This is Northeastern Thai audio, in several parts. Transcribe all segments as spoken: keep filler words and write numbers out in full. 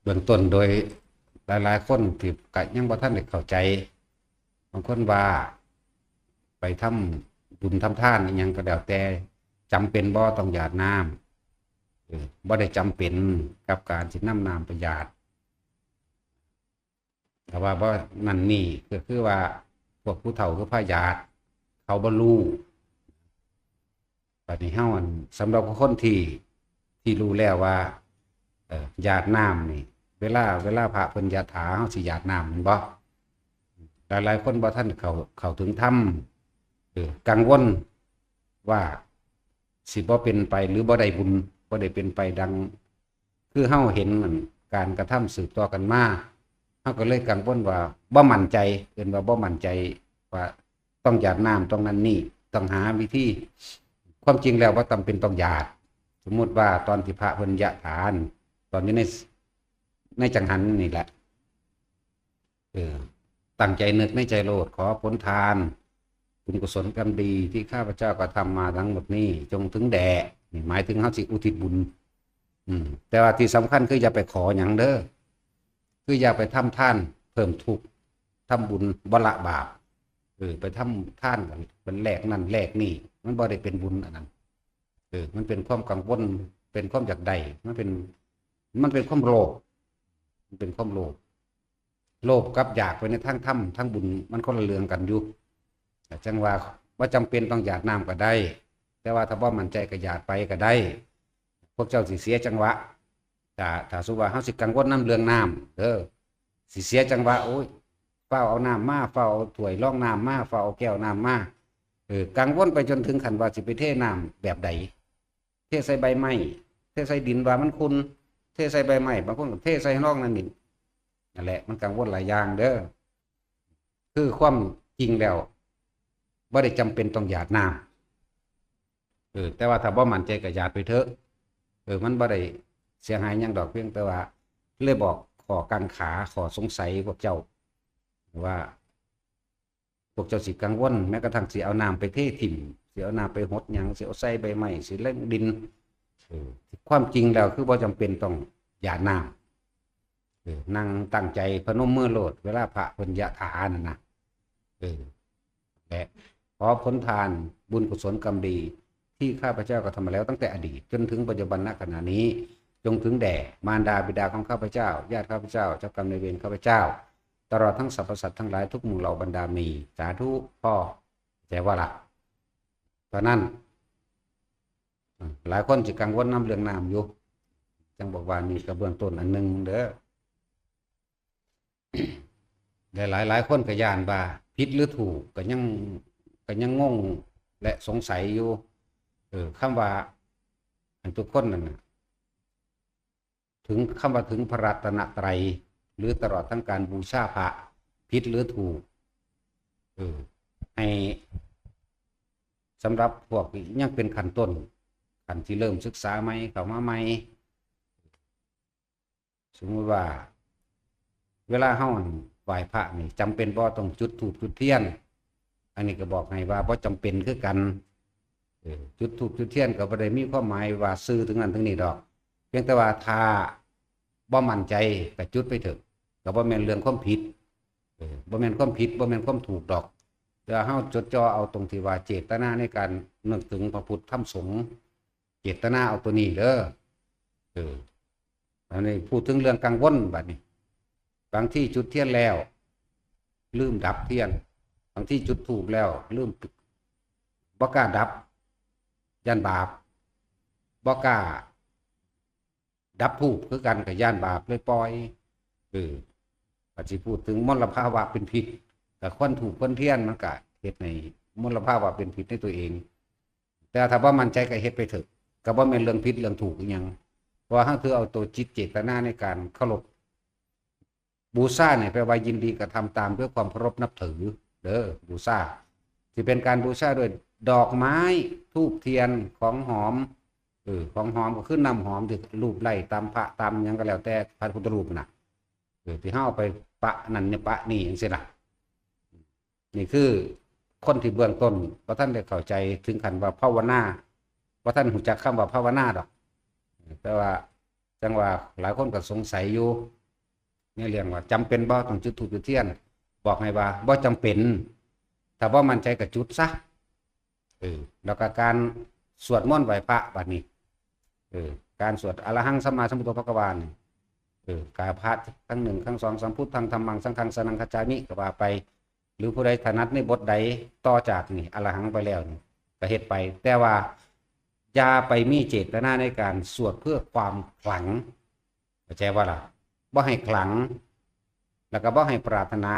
เบื้องต้นโดยหลายๆคนที่ก็ยังบ่ทันได้เข้าใจ บางคนว่าไปทำบุญทำทานอิหยังก็แล้วแต่ จำเป็นบ่ต้องหยาดน้ำ เออ บ่ได้จำเป็นกับการสินำน้ำไปหยาด แต่ว่าบ่นั่นนี่ก็คือว่าพวกผู้เฒ่าคือพาหยาด เขาบ่รู้ บัดนี้เฮาอัน สำหรับคนที่ ที่รู้แล้วว่า เอ่อ หยาดน้ำนี่ เวลา เวลาพระเพิ่นยะถา เฮาสิหยาดน้ำแม่นบ่ หลายๆคนบ่ทันเข้า เข้าถึงธรรม เออ กังวลว่าสิบ่เป็นไป หรือบ่ได้บุญ บ่ได้เป็นไปดัง คือเฮาเห็นมัน การกระทำสืบต่อกันมา เฮาก็เลยกังวลว่าบ่มั่นใจ เอิ้นว่าบ่มั่นใจว่าต้องหยาดน้ำ ต้องนั่นนี่ ต้องหาวิธี ความจริงแล้วบ่จำเป็นต้องหยาด สมมุติว่าตอนที่พระเพิ่นยะถา ตอนอยู่ใน ในจังหันนี่แหละ เออ ตั้งใจนึกในใจโลด ขอผลทาน บุญกุศลกรรมดีที่ข้าพเจ้ากระทำมาทั้งหมดนี้ จงถึงแด่ นี่หมายถึงเฮาสิอุทิศบุญ อืม แต่ว่าที่สำคัญคืออย่าไปขอหยังเด้อ คืออย่าไปทำทานเพิ่มทุกข์ ทำบุญบ่ละบาป เออ ไปทำทานกัน เป็นแลกนั่นแลกนี่ มันบ่ได้เป็นบุญอันนั้น เออ มันเป็นความกังวล เป็นความอยากได้ มันเป็น มันเป็นความโลภ มันเป็นความโลภ โลภกับอยากไปในทางธรรม ทางบุญ มันคนละเรื่องกันอยู่ จั่งว่า บ่จำเป็นต้องหยาดน้ำก็ได้ แต่ว่าถ้าบ่มั่นใจก็หยาดไปก็ได้ พวกเจ้าสิเสียจังหวะ ถ้า ถ้าสมมุติว่าเฮาสิกังวลนำเรื่องน้ำ เด้อ สิเสียจังหวะ โอ้ย ฟ้าวเอาน้ำมา ฟ้าวเอาถ้วยรองน้ำมา ฟ้าวเอาแก้วน้ำมา เออ กังวลไปจนถึงขั้นว่าสิไปเทน้ำแบบใด เทใส่ใบไม้ เทใส่ดินว่ามันขุ่น เทใส่ใบไม้ บางคนก็เทใส่รองนั่นนี่ นั่นแหละ มันกังวลหลายอย่างเด้อ คือความจริงแล้ว บ่ได้จำเป็นต้องหยาดน้ำ เออ แต่ว่าถ้าบ่มั่นใจก็หยาดไปเถอะ เออ มันบ่ได้เสียหายหยังดอก เพียงแต่ว่าเลยบอกข้อกังขา ข้อสงสัยพวกเจ้า ว่า พวกเจ้าสิกังวล แม้กระทั่งสิเอาน้ำไปเทถิ่ม สิเอาน้ำไปหดหยัง สิเอาใส่ใบไม้ สิลงดิน เออ ความจริงแล้วคือบ่จำเป็นต้องหยาดน้ำ เออ นั่งตั้งใจพนมมือโลด เวลาพระเพิ่นยะถานั่นนะ เออ และขอผลทานบุญกุศลกรรมดี ที่ข้าพเจ้ากระทำมาแล้วตั้งแต่อดีตจนถึงปัจจุบัน ณ ขณะนี้ จงถึงแด่มารดาบิดาของข้าพเจ้า ญาติข้าพเจ้า เจ้ากรรมนายเวรข้าพเจ้า ตลอดทั้งสรรพสัตว์ทั้งหลายทุกหมู่เหล่าบรรดามี สาธุ พอ แต่ว่าละ ตอนนั้น อ่า หลายคนสิกังวลนำเรื่องน้ำอยู่ จั่งบอกว่านี่ก็เบื้องต้นอันหนึ่งเด้อ หลายๆ หลายคนก็ย้านว่าผิดหรือถูก ก็ยัง ก็ยังงงและสงสัยอยู่ เออ คำว่า อันทุกคนนั่นน่ะ ถึงคำว่าถึงพระรัตนตรัย หรือตลอดทั้งการบูชาพระ ผิดหรือถูก เออ ให้ สำหรับพวกที่ยังเป็นขั้นต้น ขั้นที่เริ่มศึกษาใหม่ เข้ามาใหม่ สมมุติว่า เวลาเฮาไหว้พระนี่ จำเป็นบ่ต้องจุดธูปจุดเทียน อันนี้ก็บอกให้ว่าบ่จำเป็นคือกัน เออ จุดธูปจุดเทียนก็บ่ได้มีความหมายว่าซื่อถึงนั้นถึงนี้ดอก เพียงแต่ว่าถ้าบ่มั่นใจก็จุดไปเถอะ ก็บ่แม่นเรื่องความผิด เออ บ่แม่นความผิด บ่แม่นความถูกดอก แต่เฮาจดจ่อเอาตรงที่ว่าเจตนาในการนึกถึงพระพุทธธรรมสงฆ์ เจตนาเอาตัวนี้เด้อ เออ อันนี้พูดถึงเรื่องกังวลบัดนี้ บางทีจุดเทียนแล้ว ลืมดับเทียน บางทีจุดธูปแล้ว ลืม บ่กล้าดับ ย้านบาป บ่กล้าดับธูปคือกัน ก็ย้านบาปเลยปล่อย เออ ก็สิพูดถึงมลภาวะเป็นพิษ ก็ควันธูปควันเทียนมันก็เฮ็ดให้มลภาวะเป็นพิษในตัวเอง แต่ถ้าบ่มั่นใจก็เฮ็ดไปเถอะ ก็บ่แม่นเรื่องผิดเรื่องถูกอิหยัง เพราะว่าเฮาถือเอาตัวจิตเจตนาในการเคารพ บูชาเนี่ยแปลว่ายินดีกระทำตามด้วยความเคารพนับถือ เด้อ บูชา ที่เป็นการบูชาด้วยดอกไม้ ธูปเทียน ของหอม เออ ของหอมก็คือน้ำหอมที่ลูบไล้ตามพระตามหยังก็แล้วแต่พระพุทธรูปน่ะ เออ ที่เฮาเอาไปปะนั่นเนี่ยปะนี่จั่งซี้น่ะ นี่คือคนที่เบื้องต้นบ่ทันได้เข้าใจถึงขั้นว่าภาวนา บ่ทันรู้จักคำว่าภาวนาดอก แต่ว่า จั่งว่าหลายคนก็สงสัยอยู่ในเรื่องว่าจำเป็นบ่ต้องจุดธูปจุดเทียน บอกให้ว่าบ่จำเป็น ถ้าบ่มั่นใจก็จุดซะ เออ แล้วก็การสวดมนต์ไหว้พระบัดนี้ เออ การสวดอะระหังสัมมาสัมพุทโธภควานี่ เออกาพระทั้งหนึ่งทั้งสอง สัมพุทธังธัมมังสังฆังสรณังคัจฉามิ ก็ว่าไป หรือผู้ใดถนัดในบทใดต่อจากนี่อะระหังไปแล้วนี่ก็เฮ็ดไป แต่ว่าอย่าไปมีเจตนาในการสวดเพื่อความขลัง เข้าใจบ่ล่ะ บ่ให้ขลัง แล้วก็บ่ให้ปรารถนา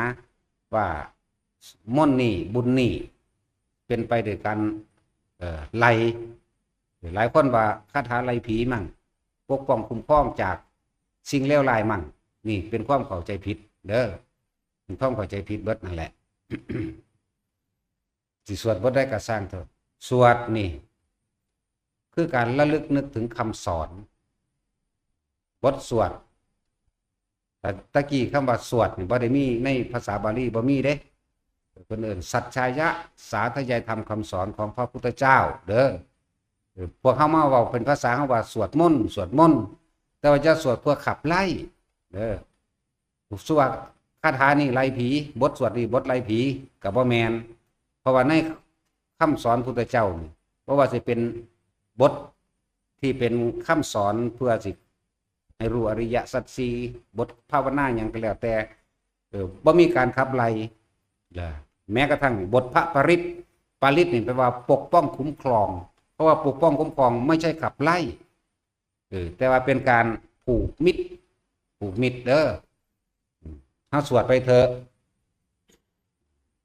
ว่ามนต์นี่บุญนี่เป็นไปด้วยกัน เอ่อ ไล่ หลายคนว่าคาถาไล่ผีมั่ง ปกป้องคุ้มครองจากสิ่งเลวร้ายมั่ง นี่เป็นความเข้าใจผิดเด้อ เป็นความเข้าใจผิดเบิดนั่นแหละ สิสวดบทใดก็ซ่างเถอะ สวดนี่ คือการระลึกนึกถึงคำสอน บทสวด แต่ตะกี้คำว่าสวดนี่บ่ได้มีในภาษาบาลี บ่มีเด้ เพิ่นเอิ้นสัจฉายะสาธยายธรรมคำสอนของพระพุทธเจ้าเด้อ เออ พวกเฮามาเว้าเป็นภาษาเฮาว่าสวดมนต์ สวดมนต์ แต่ว่าอย่าสวดเพื่อขับไล่เด้อ สวดคาถานี่ไล่ผี บทสวดนี่บทไล่ผี ก็บ่แม่น เพราะว่าในคำสอนพุทธเจ้านี่ บ่ว่าสิเป็นบทที่เป็นคำสอนเพื่อสิให้รู้อริยสัจสี่ บทภาวนาหยังก็แล้วแต่ เออ บ่มีการขับไล่ และแม้กระทั่งบทพระปริตร ปริตรนี่แปลว่าปกป้องคุ้มครอง เพราะว่าปกป้องคุ้มครองไม่ใช่ขับไล่ เออ แต่ว่าเป็นการผูกมิตร ผูกมิตรเด้อ เฮาสวดไปเถอะ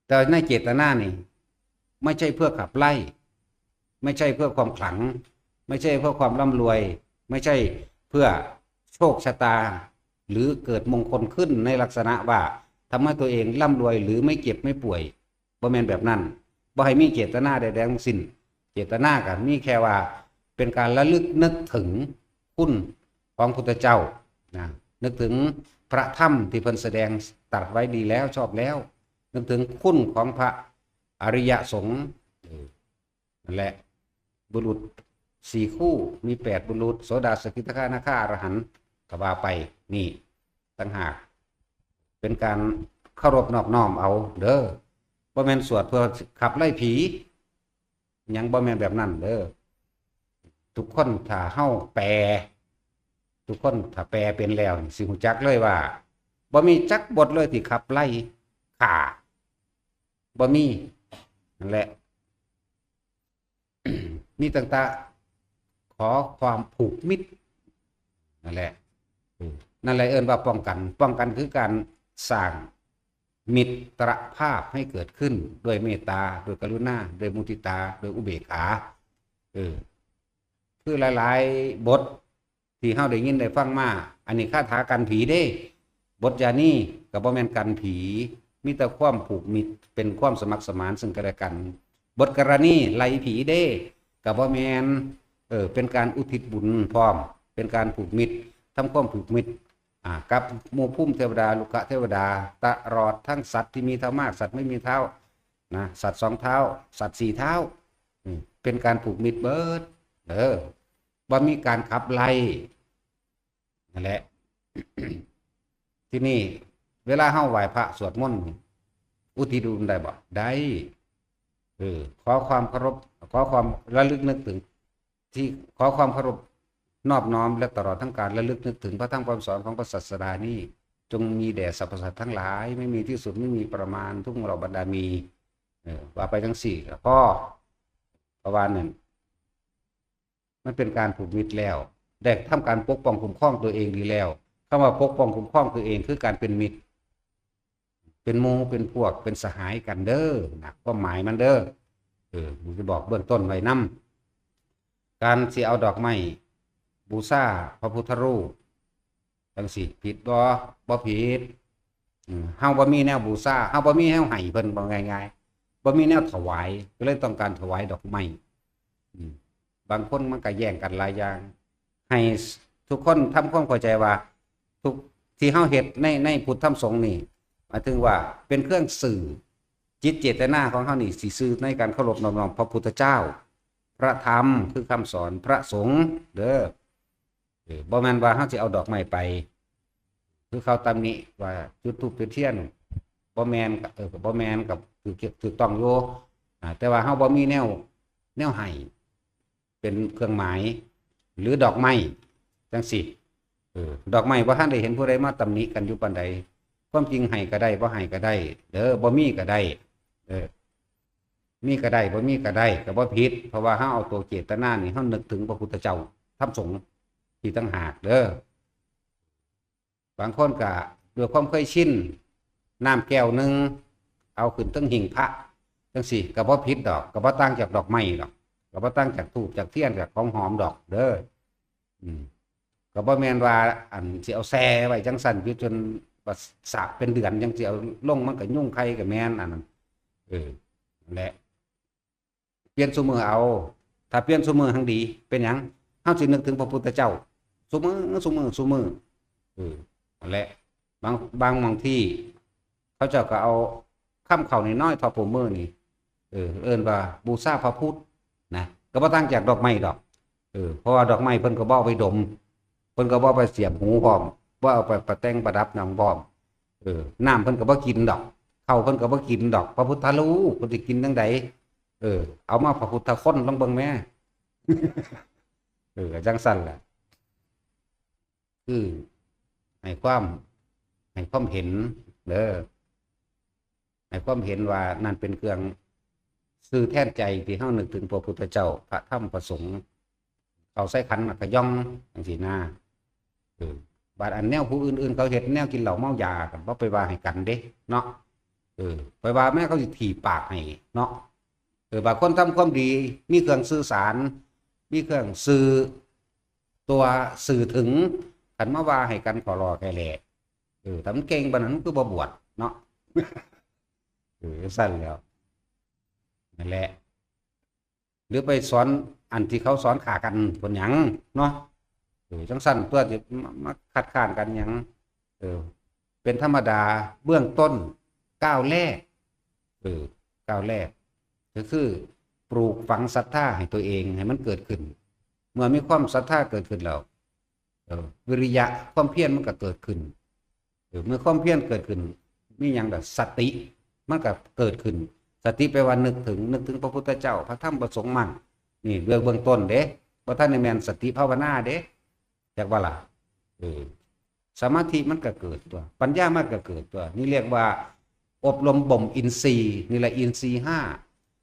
แต่ในเจตนานี่ ไม่ใช่เพื่อขับไล่ ไม่ใช่เพื่อความขลัง ไม่ใช่เพื่อความร่ำรวย ไม่ใช่เพื่อโชคชะตา หรือเกิดมงคลขึ้นในลักษณะว่าทำให้ตัวเองร่ำรวยหรือไม่เจ็บไม่ป่วย บ่แม่นแบบนั้น บ่ให้มีเจตนาใดๆทั้งสิ้น เจตนาก็มีแค่ว่าเป็นการระลึกนึกถึงคุณของพุทธเจ้านะ นึกถึงพระธรรมที่เพิ่นแสดงตรัสไว้ดีแล้วชอบแล้ว นึกถึงคุณของพระอริยสงฆ์ เออ นั่นแหละ บุรุษสี่คู่ มีแปดบุรุษ โสดา สกิทาคา นาคา อรหันต์ ก็ว่าไป นี่ต่างหาก เป็นการเคารพนอบน้อมเอาเด้อ บ่แม่นสวดเพื่อขับไล่ผี ยังบ่แม่นแบบนั้นเด้อ ทุกคนถ้าเฮาแปล ทุกคนถ้าแปลเป็นแล้วนี่สิฮู้จักเลยว่า บ่มีจักบทเลยที่ขับไล่ฆ่า บ่มี นั่นแหละ มีตั้งแต่ขอความผูกมิตร นั่นแหละ เออ นั่นแหละเอิ้นว่าป้องกัน ป้องกันคือการสร้างมิตรภาพให้เกิดขึ้นด้วยเมตตา ด้วยกรุณา ด้วยมุทิตา ด้วยอุเบกขา เออ คือหลายๆบทที่เฮาได้ยินได้ฟังมา อันนี้คาถากันผีเด้ บทยานีก็บ่แม่นกันผี มีแต่ความผูกมิตร เป็นความสมัครสมานซึ่งกันและกัน บทกรณีไล่ผีเด้ ก็บ่แม่น เออ เป็นการอุทิศบุญพร้อม เป็นการผูกมิตร ทำความผูกมิตร อ่า กับหมู่ภูมิเทวดา รุกขเทวดา ตลอดทั้งสัตว์ที่มีเท้ามาก สัตว์ไม่มีเท้า นะ สัตว์สองเท้า สัตว์สี่เท้า อืม เป็นการผูกมิตรเบิด เออ บ่มีการขับไล่ นั่นแหละ ทีนี้เวลาเฮาไหว้พระสวดมนต์นี่ อุทิศบุญได้บ่ ได้ เออ ขอความเคารพ ขอความระลึกนึกถึง ที่ขอความเคารพนอบน้อม และตลอดทั้งการระลึกนึกถึงพระธรรมคำสอนของพระศาสดานี้ จงมีแด่สรรพสัตว์ทั้งหลาย ไม่มีที่สุด ไม่มีประมาณ ทุกเหล่าบรรดามี เออ ว่าไปจั่งซี้ก็พอ เพราะว่านั่น มันเป็นการผูกมิตรแล้ว ได้ทำการปกป้องคุ้มครองตัวเองดีแล้ว คำว่าปกป้องคุ้มครองตัวเองคือการเป็นมิตร เป็นหมู่ เป็นพวก เป็นสหายกันเด้อนะ ความหมายมันเด้อ เออ ผมจะบอกเบื้องต้นไว้นำ การสิเอาดอกไม้บูชาพระพุทธรูป จั่งซี้ ผิดบ่ บ่ผิด อืม เฮาบ่มีแนวบูชา เฮาบ่มีแนวให้เพิ่น เว้าง่ายๆ บ่มีแนวถวาย ก็เลยต้องการถวายดอกไม้ อืม บางคนมันก็แย่งกันหลายอย่าง ให้ทุกคนทำความเข้าใจว่า ทุกที่เฮาเฮ็ดใน ในพุทธธรรมสงฆ์นี่ หมายถึงว่าเป็นเครื่องสื่อ จิตเจตนาของเฮานี่สิสื่อในการเคารพนอบน้อมพระพุทธเจ้า พระธรรมคือคำสอน พระสงฆ์เด้อ ออ บ่แม่นว่าเฮาสิเอาดอกไม้ไป คือเขาตำหนิว่าจุดธูปจุดเทียน บ่แม่นก็ เออ ก็บ่แม่น ก็ถือ ถือต้องอยู่ อ่า แต่ว่าเฮาบ่มีแนว แนวให้ เป็นเครื่องหมาย หรือดอกไม้ จังซี้ เออ ดอกไม้บ่ทันได้เห็นผู้ใดมาตำหนิกันอยู่ปานใด ความจริงให้ก็ได้ บ่ให้ก็ได้ เด้อ บ่มีก็ได้ เออ มีก็ได้ บ่มีก็ได้ ก็บ่ผิด เพราะว่าเฮาเอาตัวเจตนานี่ เฮานึกถึงพระพุทธเจ้า ธรรมสงฆ์ที่ต่างหากเด้อ บางคนก็ด้วยความเคยชิน น้ำแก้วหนึ่ง เอาขึ้นเทิงหิ้งพระ จังซี้ ก็บ่ผิดดอก ก็บ่ต่างจากดอกไม้ดอก ก็บ่ต่างจากธูปจากเทียนจากของหอมดอกเด้อ อืม ก็บ่แม่นว่า อันสิเอาแช่ไว้จังซั่นอยู่จนว่าสาบเป็นเดือน จังสิเอาลง มันก็ยุงไข่ก็แม่น อันนั้น เออ นั่นแหละ เปลี่ยนซุมื้อเอา ถ้าเปลี่ยนซุมื้อหั้งดี เป็นหยัง เฮาสินึกถึงพระพุทธเจ้า ซุมื้อ ซุมื้อ ซุมื้อ เออ นั่นแหละ บาง บาง บางที่ เขาเจ้าก็เอาคำเข้าน้อยๆ เท่าผู้มือนี่ เออ เอิ้นว่าบูชาพระพุทธนะ ก็บ่ต่างจากดอกไม้ดอก เออ เพราะว่าดอกไม้เพิ่นก็บ่เอาไปดม เพิ่นก็บ่เอาไปเสียบหูพร้อม บ่เอาไปประแต่งประดับหยังพร้อม เออ น้ำเพิ่นก็บ่กินดอก ข้าวเพิ่นก็บ่กินดอก พระพุทธรูปเพิ่นสิกินจั่งใด เออ เอามาพระพุทธคนลองเบิ่งแหม เออ จั่งซั่นแหละ คือให้ความ ให้ความเห็นเด้อ ให้ความเห็นว่านั่นเป็นเครื่องซื่อแทนใจที่เฮานึกถึงพระพุทธเจ้า พระธรรม พระสงฆ์ เข้าใส่ขันหมากกะย่องจังซี้นะ เออ บาดอันแนวผู้อื่นๆ เขาเฮ็ดแนวกินเหล้าเมายาก็บ่ไปว่าให้กันเด้ เนาะ เออ ไปว่าแม่เขาสิถีบปากให้เนาะ เออ บางคนทำความดี มีเครื่องสื่อสาร มีเครื่องสื่อ ตัวสื่อถึง คันมาว่าให้กันขอรอแค่แหละ เออ ถ้ามันเก่งปานนั้นมันคือบ่บวชเนาะ เออ ซั่นแหล้ว นั่นแหละ หรือไปสอนอันที่เขาสอนฆ่ากัน เป็นหยังเนาะ เออ จั่งซั่นตัวสิมา มาคัดค้านกันหยัง เออ เป็นธรรมดา เบื้องต้น ก้าวแรก เออ ก้าวแรก ก็คือปลูกฝังศรัทธาให้ตัวเอง ให้มันเกิดขึ้น เมื่อมีความศรัทธาเกิดขึ้นแล้ว เออ วิริยะ ความเพียรมันก็เกิดขึ้น เออ เมื่อความเพียรเกิดขึ้น มีหยังล่ะ สติ มันก็เกิดขึ้น สติแปลว่านึกถึง นึกถึงพระพุทธเจ้า พระธรรม พระสงฆ์มั่ง นี่เรื่องเบื้องต้นเด้ บ่ทันได้แม่นสติภาวนาเด้ จักว่าล่ะ เออ สมาธิมันก็เกิดตัว ปัญญามันก็เกิดตัว นี่เรียกว่าอบรมบ่มอินทรีย์ นี่แหละอินทรีย์ห้า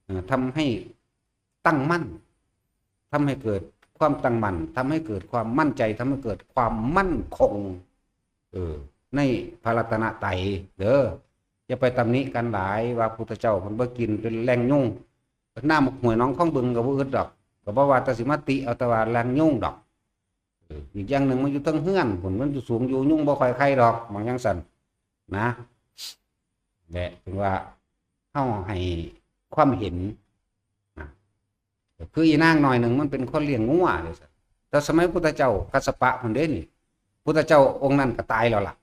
เอ่อ ทำให้ตั้งมั่น ทำให้เกิดความตั้งมั่น ทำให้เกิดความมั่นใจ ทำให้เกิดความมั่นคง เออ ในพระรัตนตรัยเด้อ อย่าไปตำหนิกันหลายว่าพุทธเจ้าเพิ่นบ่กินเป็นแรงยุง น้ำห้วยหนองคองบึงก็บ่อึดดอก ก็บ่ว่าแต่สิมาติเอาแต่ว่าแรงยุงดอก เออ อีกอย่างหนึ่งมันอยู่เทิงเฮือนพุ้น มันอยู่สูงอยู่ ยุงบ่ค่อยไข่ดอก บางอย่างซั่นนะ และถึงว่าเฮาให้ความเห็นนะ คืออีนางน้อยหนึ่งมันเป็นคนเลี้ยงงัวเด้อ แต่สมัยพุทธเจ้ากัสสปะพุ้นเด้นี่ พุทธเจ้าองค์นั้นก็ตายแล้วล่ะ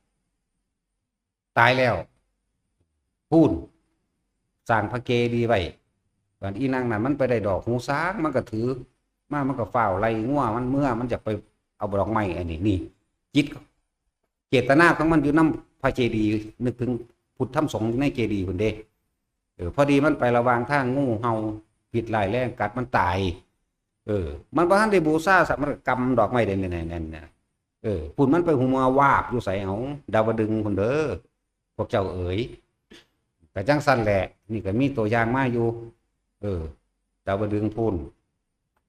ตายแล้ว พู้น สร้างพระเจดีย์ไว้ บัดอีนางนั้นมันไปได้ดอกหูช้าง มันก็ถือมา มันก็ฟ้าวไล่งัวมันเมือ มันอยากไปเอาดอกไม้อันนี้ นี่ จิต เจตนาของมันอยู่นำพระเจดีย์ นึกถึงพุทธธรรมสงฆ์อยู่ในเจดีย์พุ้นเด้ เออ พอดีมันไประหว่างทาง งูเห่าพิษร้ายแรงกัดมันตาย เออ มันบ่ทันได้บูชาซ้ำ มันก็กำดอกไม้ได้แน่นๆ นั่นน่ะ เออ พุ้นมันไปหัววาบอยู่ไส เอา ดาวดึงส์พุ้นเด้อ พวกเจ้าเอ๋ย ก็จั่งซั่นแหละ นี่ก็มีตัวอย่างมาอยู่ เออ ดาวดึงส์พุ้น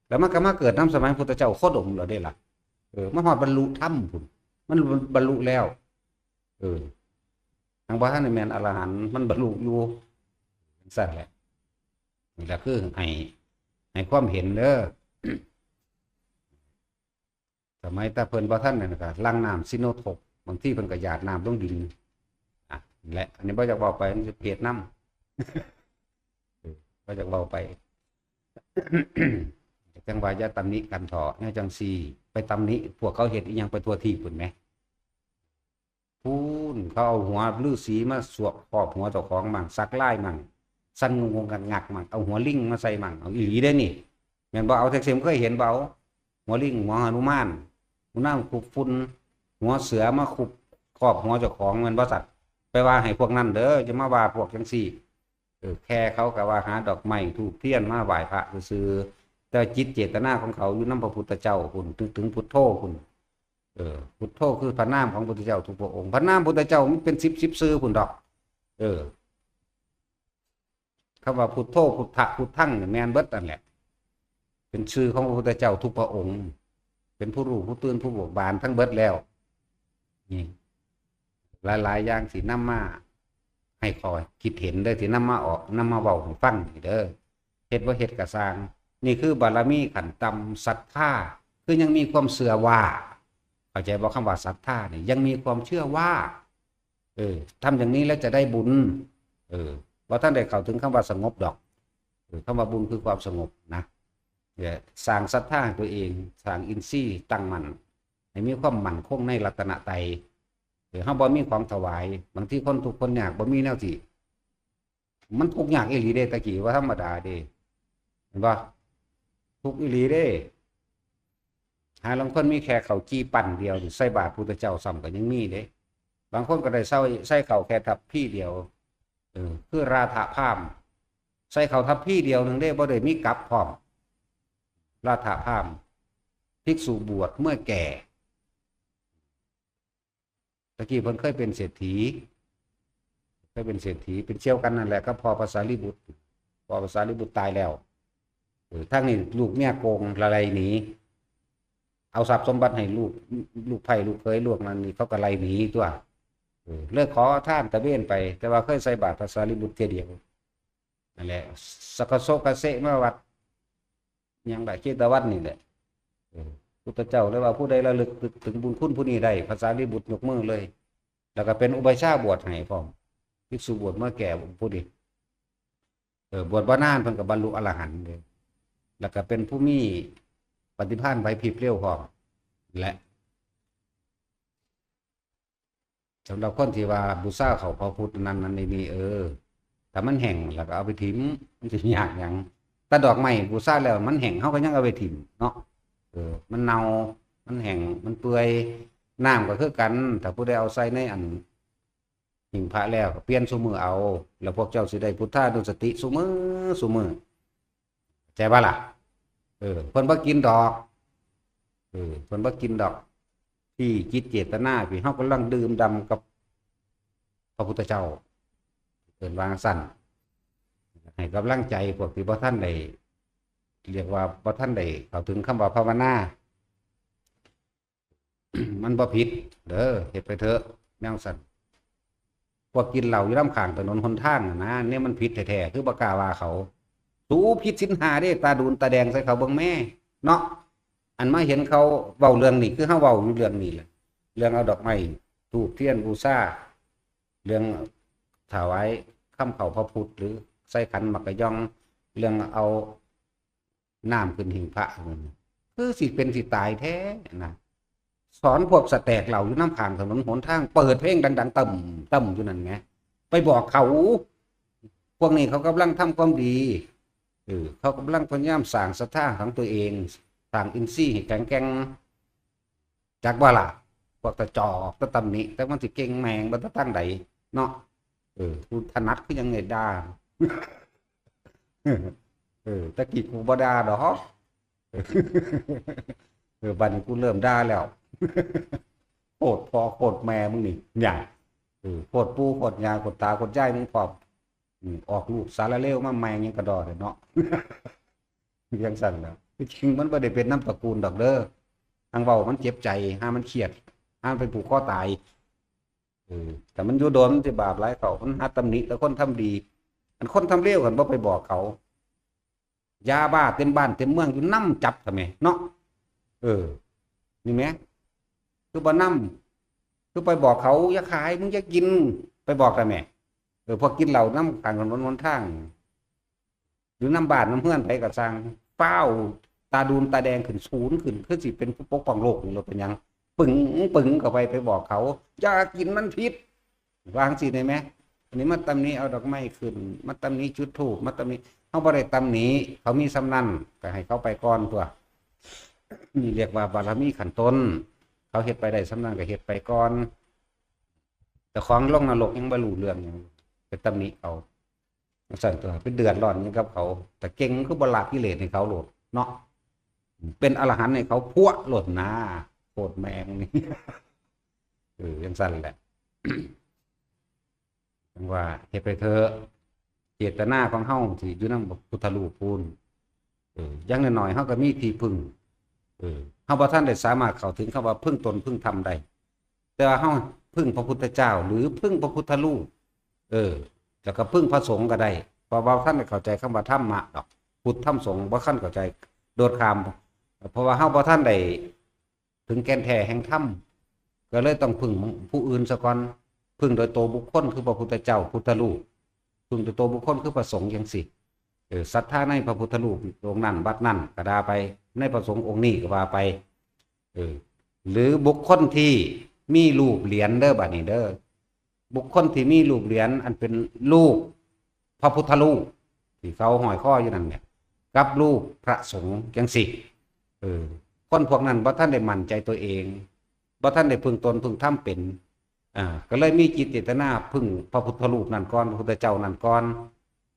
แล้วมันก็มาเกิดนำสมัยพุทธเจ้าโคดมแล้วเด้ล่ะ เออ มาฮอดบรรลุธรรมพุ้น มันบรรลุแล้ว เออ ทางบ่ทันได้แม่นอรหันต์ มันบรรลุอยู่ จั่งซั่นแหละ นี่ล่ะคือให้ ให้ความเห็นเด้อ สมัยแต่เพิ่นบ่ทันนั่นก็หลั่งน้ำซิโนโทค บางทีเพิ่นก็หยาดน้ำลงดิน อ่ะ นั่นแหละ อันนี้บ่อยากเว้าไป มันสิเปรียบนำ เออ บ่อยากเว้าไป จั่งว่าอย่าตำหนิกันเถาะ แนวจั่งซี้ ไปตำหนิพวกเขาเฮ็ดอีหยังไปทั่วทีปพุ้นแหม พุ้น เขาเอาหัวฤๅษีมาสวมครอบหัวเจ้าของมั่ง สักลายมั่ง สั่นงงๆงักๆมั่ง เอาหัวลิงมาใส่มั่ง เอาอีหลีเด้นี่ แม่นบ่ เอาแท็กซี่เคยเห็นบ่ หัวลิง หัวหนุมาน ผู้นำคุบฝุ่น หัวเสือมาคุบครอบหัวเจ้าของ แม่นบ่สัตว์ ไปว่าให้พวกนั้นเด้อ จะมาว่าพวกจังซี่ เออ แค่เขาก็ว่าหาดอกไม้ธูปเทียนมาไหว้พระซื่อๆ แต่จิตเจตนาของเขาอยู่นำพระพุทธเจ้าพุ้น นึกถึงพุทโธพุ้น เออ พุทโธคือพระนามของพุทธเจ้าทุกพระองค์ พระนามพุทธเจ้ามันเป็นสิบสิบชื่อพุ้นดอก เออ คำว่าพุทโธ พุทธะ พุทธังนี่แม่นเบิดนั่นแหละ เป็นชื่อของพระพุทธเจ้าทุกพระองค์ เป็นผู้รู้ผู้ตื่นผู้เบิกบานทั้งเบิดแล้ว นี่ หลายๆอย่างสินำมาให้ข้อคิดเห็นเด้อ สินำมาออก นำมาเว้าให้ฟังนี่เด้อ เฮ็ดบ่เฮ็ดก็ซ่าง นี่คือบารมีขั้นต่ำ ศรัทธา คือยังมีความเชื่อว่า เข้าใจบ่ คำว่าศรัทธานี่ ยังมีความเชื่อว่า เออ ทำอย่างนี้แล้วจะได้บุญ เออ บ่ทันได้เข้าถึงคำว่าสงบดอก เออ คำว่าบุญคือความสงบนะ เนี่ย สร้างศรัทธาให้ตัวเอง สร้างอินทรีย์ตั้งมั่น ให้มีความมั่นคงในรัตนตรัย เออ เฮาบ่มีของถวาย บางทีคนทุกข์คนยากบ่มีแนวสิ มันทุกข์ยากอีหลีเด้ ตะกี้ว่าธรรมดาเด้ เห็นบ่ ทุกข์อีหลีเด้ หาลางคนมีแค่ข้าวจี่ปั้นเดียวนี่ ใส่บาตรพุทธเจ้าซ้ำก็ยังมีเด้ บางคนก็ได้ใส่ ใส่ข้าวแค่ทัพพีเดียว เออ คือราธะพราหมณ์ ใส่ข้าวทัพพีเดียวหนึ่งเด้ บ่ได้มีกับพร้อม ราธะพราหมณ์ ภิกษุบวชเมื่อแก่ ตะกี้เพิ่นเคยเป็นเศรษฐี เคยเป็นเศรษฐี เป็นเสี่ยวกันนั่นแหละกับพ่อพระสารีบุตร พ่อพระสารีบุตรตายแล้ว เออ ทางนี้ลูกเมียโกงละไลหนี เอาทรัพย์สมบัติให้ลูก ลูกไพร่ลูกเขยลูกนั้นนี่ เขาก็ไล่หนีตัว เออ เลยขอทานตะเวนไป แต่ว่าเคยใส่บาตรพระสารีบุตรเทื่อเดียว นั่นแหละ สะกะโซกะเซะมาวัด ยังได้เจตวัตรนี่แหละ เออ พุทธเจ้าเลยว่าผู้ใดระลึกถึงบุญคุณผู้นี้ได้ พระสารีบุตรยกมือเลย แล้วก็เป็นอุปัชฌาย์บวชให้พร้อม ภิกษุบวชเมื่อแก่ผู้นี้ เออ บวชบ่นานเพิ่นก็บรรลุอรหันต์เลย แล้วก็เป็นผู้มีปฏิภาณไหวพริบเร็วพร้อม และ สำหรับคนที่ว่าบูชาข้าวพระพุทธนั่นนั่นนี่นี่ เออ ถ้ามันแห้งแล้วก็เอาไปถิ่ม มันสิยากหยัง แต่ดอกไม้บูชาแล้วมันแห้ง เฮาก็ยังเอาไปถิ่มเนาะ เออ มันเน่า มันแห้ง มันเปื่อย น้ำก็คือกัน ถ้าผู้ใดเอาใส่ในอันหิ้งพระแล้วก็เปลี่ยนซุมื้อเอา แล้วพวกเจ้าสิได้พุทธานุสติซุมื้อซุมื้อ ใจบ่ล่ะ เออ เพิ่นบ่กินดอก เออ เพิ่นบ่กินดอก ที่จิตเจตนาที่เฮากำลังดื่มด่ำกับพระพุทธเจ้า เพิ่นว่าซั่น ให้กำลังใจพวกที่บ่ทันได้ เรียกว่าบ่ทันได้เข้าถึงคำว่าภาวนา มันบ่ผิด เด้อ เฮ็ดไปเถอะ แนวซั่น พวกกินเหล้าอยู่นำข้างถนนหนทางน่ะนะ เนี่ยมันผิดแท้ๆ คือบ่กล้าว่าเขา สูผิดศีลห้าเด้ ตาดูนตาแดงใส่เขาเบิ่งแม่ เนาะ อันมาเห็นเขาเว้าเรื่องนี้ คือเฮาเว้าอยู่เรื่องนี้แหละ เรื่องเอาดอกไม้ธูปเทียนบูชา เรื่องถวายคำข้าวพระพุทธ หรือใส่ขันหมากกะยอง เรื่องเอาน้ำขึ้นหิ้งพระ คือสิเป็นสิตายแท้นะ สอนพวกสแตกเหล้าอยู่นำข้างถนนหนทาง เปิดเพลงดังๆ ตึ้มตึ้มอยู่นั่นแหม ไปบอกเขา พวกนี้เขากำลังทำความดี เออ เขากำลังพยายามสร้างศรัทธาของตัวเอง สร้างอินทรีย์ให้แข็งแกร่ง จักบ่ล่ะ พวกตะจอกตะตำหนิ แต่มันสิเก่งแม่งบ่ตะตั้งใดเนาะ เออ กูถนัดคือหยังไงด่า เออ ตะกี้กูบ่ด่าดอก เออ บัดนี้กูเริ่มด่าแล้ว โคตรพ่อโคตรแม่มึงนี่ เนี่ย เออ โคตรปู่โคตรย่าโคตรตาโคตรยายมึงพร้อม อืม ออกลูกสารเลวมาแม่งยังกระดอเลยเนาะ จังซั่นแหล้ว ที่จริงมันบ่ได้เป็นนามตระกูลดอกเด้อ ทางเว้ามันเจ็บใจ หามันเครียด หามันไปผูกคอตาย เออ แต่มันอยู่โดนมันสิบาปหลายเท่า มันหาตำหนิแต่คนทำดี อันคนทำเลวกันบ่ไปบอกเขา ยาบ้าเต็มบ้านเต็มเมืองอยู่นำจับทำไมเนาะ เออ นี่แหม คือบ่นำ คือไปบอกเขา อย่าขาย มึงอย่ากิน ไปบอกทำไม เออ พวกกินเหล้านำข้างถนนหนทาง อยู่นำบ้านนำเฮือนไผก็ซ่าง ฟ้าวตาดูนตาแดงขึ้น สูนขึ้น คือสิเป็นผู้ปกป้องโลกนี่ โลดเป็นหยัง ปึ๋งปึ๋งเข้าไป ไปบอกเขา อย่ากิน มันผิด ว่าจั่งซี้ได้ไหม อันนี้มาตำหนิเอาดอกไม้ขึ้น มาตำหนิจุดธูป มาตำหนิ เฮาบ่ได้ตำหนิ เขามีส่ำนั้น ก็ให้เขาไปก่อนตั๊ว นี่เรียกว่าบารมีขั้นต้น เขาเฮ็ดไปได้ส่ำนั้นก็เฮ็ดไปก่อน เจ้าของลงนรกยังบ่รู้เรื่องหยัง ไปตำหนิเขา จั่งซั่นตั๊ว ไปเดือดร้อนหยังกับเขา แต่เก่งคือบ่ละกิเลสให้เขาโลดเนาะ เป็นอรหันต์ให้เขาพัวโลดนา โคตรแม่งนี่ เออ จั่งซั่นแหละ จั่งว่าเฮ็ดไปเถอะ เจตนาของเฮาที่อยู่นำพระพุทธรูปพู้น เออ อย่างน้อยๆ เฮาก็มีที่พึ่ง เออ เฮาบ่ทันได้สามารถเข้าถึงคำว่าพึ่งตนพึ่งธรรมได้ แต่ว่าเฮาพึ่งพระพุทธเจ้า หรือพึ่งพระพุทธรูป เออ แล้วก็พึ่งพระสงฆ์ก็ได้ เพราะว่าท่านได้เข้าใจคำว่าธรรมะดอก พุทธธรรมสงฆ์บ่ทันเข้าใจ โดดข้าม เพราะว่าเฮาบ่ทันได้ถึงแก่นแท้แห่งธรรม ก็เลยต้องพึ่งผู้อื่นซะก่อน พึ่งโดยตัวบุคคลคือพระพุทธเจ้า พุทธรูป พึ่งโดยตัวบุคคลคือพระสงฆ์จั่งซี้ เออ ศรัทธาในพระพุทธรูปองค์นั้นวัดนั้นก็ว่าไป ในพระสงฆ์องค์นี้ก็ว่าไป เออ หรือบุคคลที่มีรูปเหรียญเด้อ บัดนี้เด้อ บุคคลที่มีรูปเหรียญอันเป็นรูปพระพุทธรูปที่เขาห้อยคออยู่นั่นเนี่ย กับรูปพระสงฆ์จั่งซี้ เออ คนพวกนั้นบ่ทันได้มั่นใจตัวเอง บ่ทันได้พึ่งตนพึ่งธรรมเป็น อ่า ก็เลยมีจิตเจตนาพึ่งพระพุทธรูปนั่นก่อน พระพุทธเจ้านั่นก่อน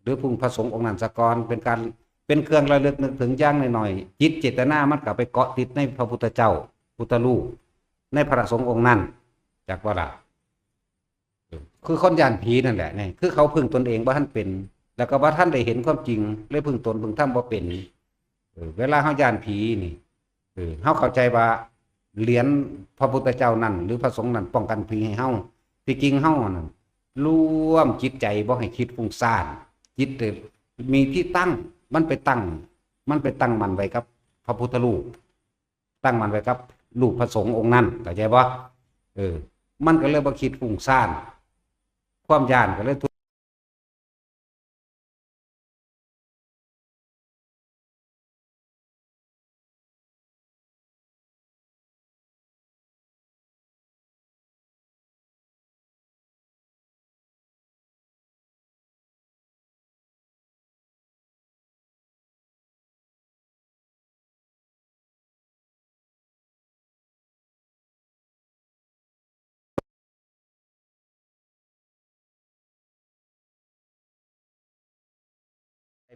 หรือพึ่งพระสงฆ์องค์นั้นซะก่อน เป็นการ เป็นเครื่องระลึกนึกถึงอย่างน้อยๆ จิตเจตนามันก็ไปเกาะติดในพระพุทธเจ้า พุทธรูป ในพระสงฆ์องค์นั้น จักว่าล่ะ เออ คือคนย้านผีนั่นแหละนี่ คือเขาพึ่งตนเองบ่ทันเป็น แล้วก็บ่ทันได้เห็นความจริง เลยพึ่งตนพึ่งธรรมบ่เป็น เออ เวลาเฮาย้านผีนี่ เออ เฮาเข้าใจว่าเหรียญพระพุทธเจ้านั่น หรือพระสงฆ์นั่นป้องกันผีให้เฮา ที่จริงเฮานั่นรวมจิตใจบ่ให้คิดฟุ้งซ่าน จิตมีที่ตั้ง มันไปตั้ง มันไปตั้งมั่นไว้กับพระพุทธรูป ตั้งมั่นไว้กับรูปพระสงฆ์องค์นั้น เข้าใจบ่ เออ มันก็เลยบ่คิดฟุ้งซ่าน ความย้านก็เลย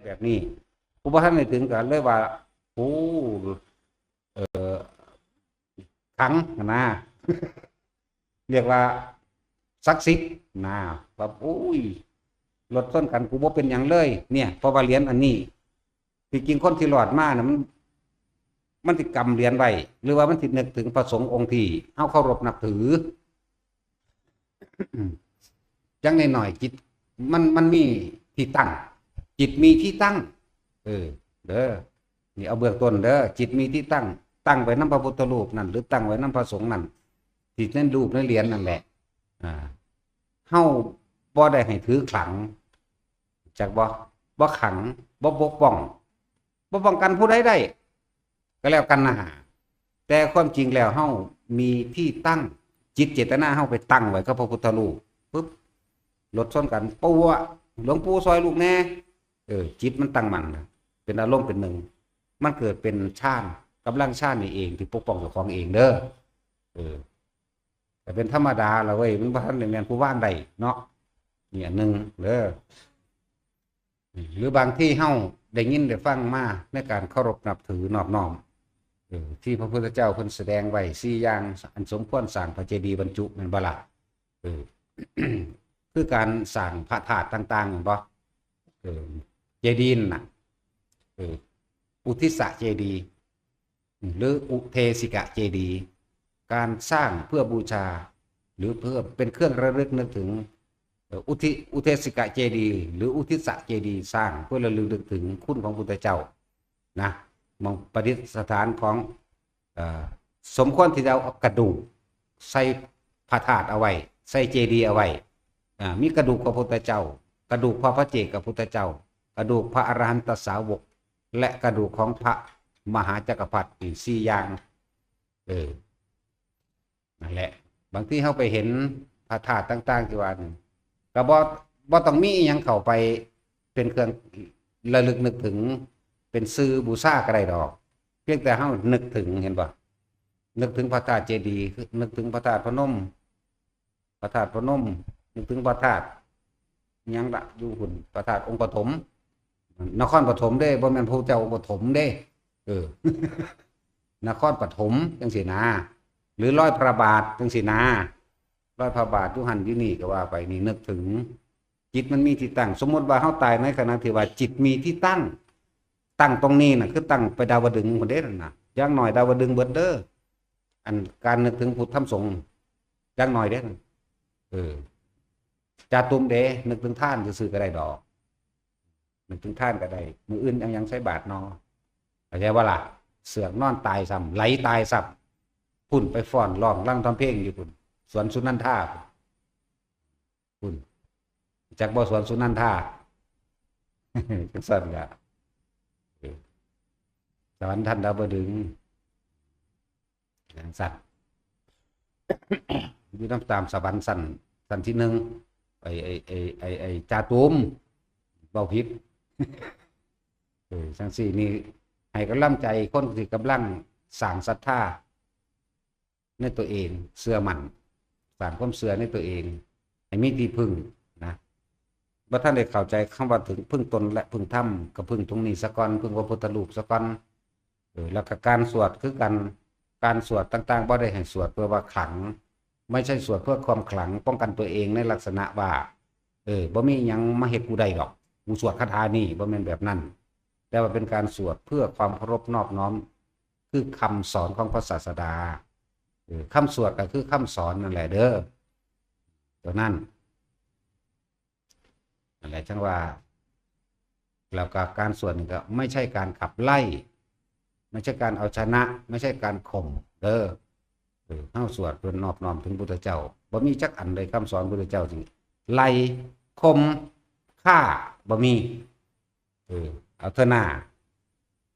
แบบนี้ ผู้บ่ทันได้ถึงก็เลยว่า โอ้ เอ่อ ขลังนะ เรียกว่าศักดิ์สิทธิ์นะ ว่า โอ้ย รถชนกันกูบ่เป็นหยังเลย เนี่ย เพราะว่าเหรียญอันนี้ ที่จริงคนที่รอดมาน่ะมัน มันสิกำเหรียญไว้ หรือว่ามันสินึกถึงพระสงฆ์องค์ที่เฮาเคารพนับถือ จั่งน้อยๆ จิตมัน มันมีที่ตั้ง จิตมีที่ตั้ง เออ เด้อ นี่เอาเบื้องต้นเด้อ จิตมีที่ตั้ง ตั้งไว้นำพระพุทธรูปนั่น หรือตั้งไว้นำพระสงฆ์นั่น ที่ในรูปในเหรียญนั่นแหละ อ่า เฮาบ่ได้ให้ถือขลัง จักบ่ บ่ขัง บ่ปกป้อง บ่ป้องกันผู้ใดได้ ก็แล้วกันนะฮะ แต่ความจริงแล้วเฮามีที่ตั้ง จิตเจตนาเฮาไปตั้งไว้กับพระพุทธรูป ปึ๊บ รถชนกัน ปู่อะ หลวงปู่ซอยลูกแน่ เออ จิตมันตั้งมั่นนะ เป็นอารมณ์เป็นหนึ่ง มันเกิดเป็นฌาน กำลังฌานนี่เองที่ปกป้องเจ้าของเองเด้อ เออ แต่เป็นธรรมดาละเว้ย มันบ่ทันได้แม่นผู้ว่างได้เนาะ นี่อันหนึ่งเด้อ หรือบางที่เฮาได้ยินได้ฟังมาในการเคารพนับถือนอบน้อม เออ ที่พระพุทธเจ้าเพิ่นแสดงไว้สี่อย่าง อันสมควรสร้างพระเจดีย์บรรจุ แม่นบ่ล่ะ เออ คือการสร้างพระธาตุต่างๆ แม่นบ่ เออ เจดีย์น่ะ เออ อุทิสเจดีย์ หรืออุเทสิกะเจดีย์ การสร้างเพื่อบูชา หรือเพื่อเป็นเครื่องระลึกนึกถึง เอ่อ อุทิ อุเทสิกะเจดีย์ หรืออุทิสเจดีย์ สร้างเพื่อระลึกนึกถึงคุณของพุทธเจ้านะ มองประดิษฐานของ เอ่อ สมควรที่จะเอากระดูกใส่พระธาตุเอาไว้ ใส่เจดีย์เอาไว้ อ่า มีกระดูกพระพุทธเจ้า กระดูกพระปัจเจกพุทธเจ้า กระดูกพระอรหันตสาวก และกระดูกของพระมหาจักรพรรดิอีกสี่อย่าง เออ นั่นแหละ บางทีเฮาไปเห็นพระธาตุต่างๆ ที่ว่านั่น ก็บ่ บ่ต้องมีอิหยังเข้าไปเป็นเครื่องระลึกนึกถึง เป็นสื่อบูชาก็ได้ดอก เพียงแต่เฮานึกถึง เห็นบ่ นึกถึงพระธาตุเจดีย์ นึกถึงพระธาตุพนม พระธาตุพนม นึกถึงพระธาตุหยังละ อยู่พุ้น พระธาตุองค์ปฐม นครปฐมเด้ บ่แม่นพระเจ้าองค์ปฐมเด้ เออ นครปฐมจังซี่นะ หรือรอยพระบาทจังซี่นะ รอยพระบาทอยู่หั่นอยู่นี่ก็ว่าไป นี่นึกถึง จิตมันมีที่ตั้ง สมมุติว่าเฮาตายในขณะที่ว่าจิตมีที่ตั้ง ตั้งตรงนี้น่ะ คือตั้งไปดาวดึงส์พุ้นเด้นั่นน่ะ อย่างน้อยดาวดึงส์เบิดเด้อ อันการนึกถึงพุทธธรรมสงฆ์ อย่างน้อยเด้นั่น เออ จาตุมเด้ นึกถึงทานซื่อๆก็ได้ดอก นึกถึงทานก็ได้ มื้ออื่นยังยังใส่บาตรนอ เข้าใจบ่ล่ะ เสือกนอนตายซ้ำ ไหลตายซ้ำ พุ้นไปฟ้อนร้องรำทำเพลงอยู่พุ้น สวนสุนันทาพุ้น จักบ่สวนสุนันทา จังซั่นล่ะ เออ สวรรค์ชั้นดาวดึงส์ จังซั่น อยู่นำตามสวรรค์ชั้น ชั้นที่หนึ่ง ไอ้ ไอ้ ไอ้ ไอ้ ไอ้จาตุม เว้าผิด เออ จังซี่นี่ ให้กำลังใจคนที่กำลังสร้างศรัทธาในตัวเอง เชื่อมั่น สร้างความเชื่อในตัวเอง ให้มีที่พึ่งนะ บ่ทันได้เข้าใจคำว่าถึงพึ่งตนและพึ่งธรรม ก็พึ่งตรงนี้ซะก่อน พึ่งพระพุทธรูปซะก่อน เออ แล้วก็การสวดคือกัน การสวดต่างๆ บ่ได้ให้สวดเพื่อว่าขลัง ไม่ใช่สวดเพื่อความขลัง ป้องกันตัวเองในลักษณะว่า เออ บ่มีหยังมาเฮ็ดกูได้ดอก กูสวดคาถานี่ บ่แม่นแบบนั้น แต่ว่าเป็นการสวดเพื่อความเคารพนอบน้อม คือคำสอนของพระศาสดา เออ คำสวดก็คือคำสอนนั่นแหละเด้อ ตัวนั้น นั่นแหละจังว่า แล้วก็การสวดนี่ก็ไม่ใช่การขับไล่ ไม่ใช่การเอาชนะ ไม่ใช่การข่มเด้อ เออ เฮาสวดเพื่อนอบน้อมถึงพุทธเจ้า บ่มีจักอันใดคำสอนพุทธเจ้าสิไล่ ข่ม ฆ่า บ่มี เออ เอาเถอะนา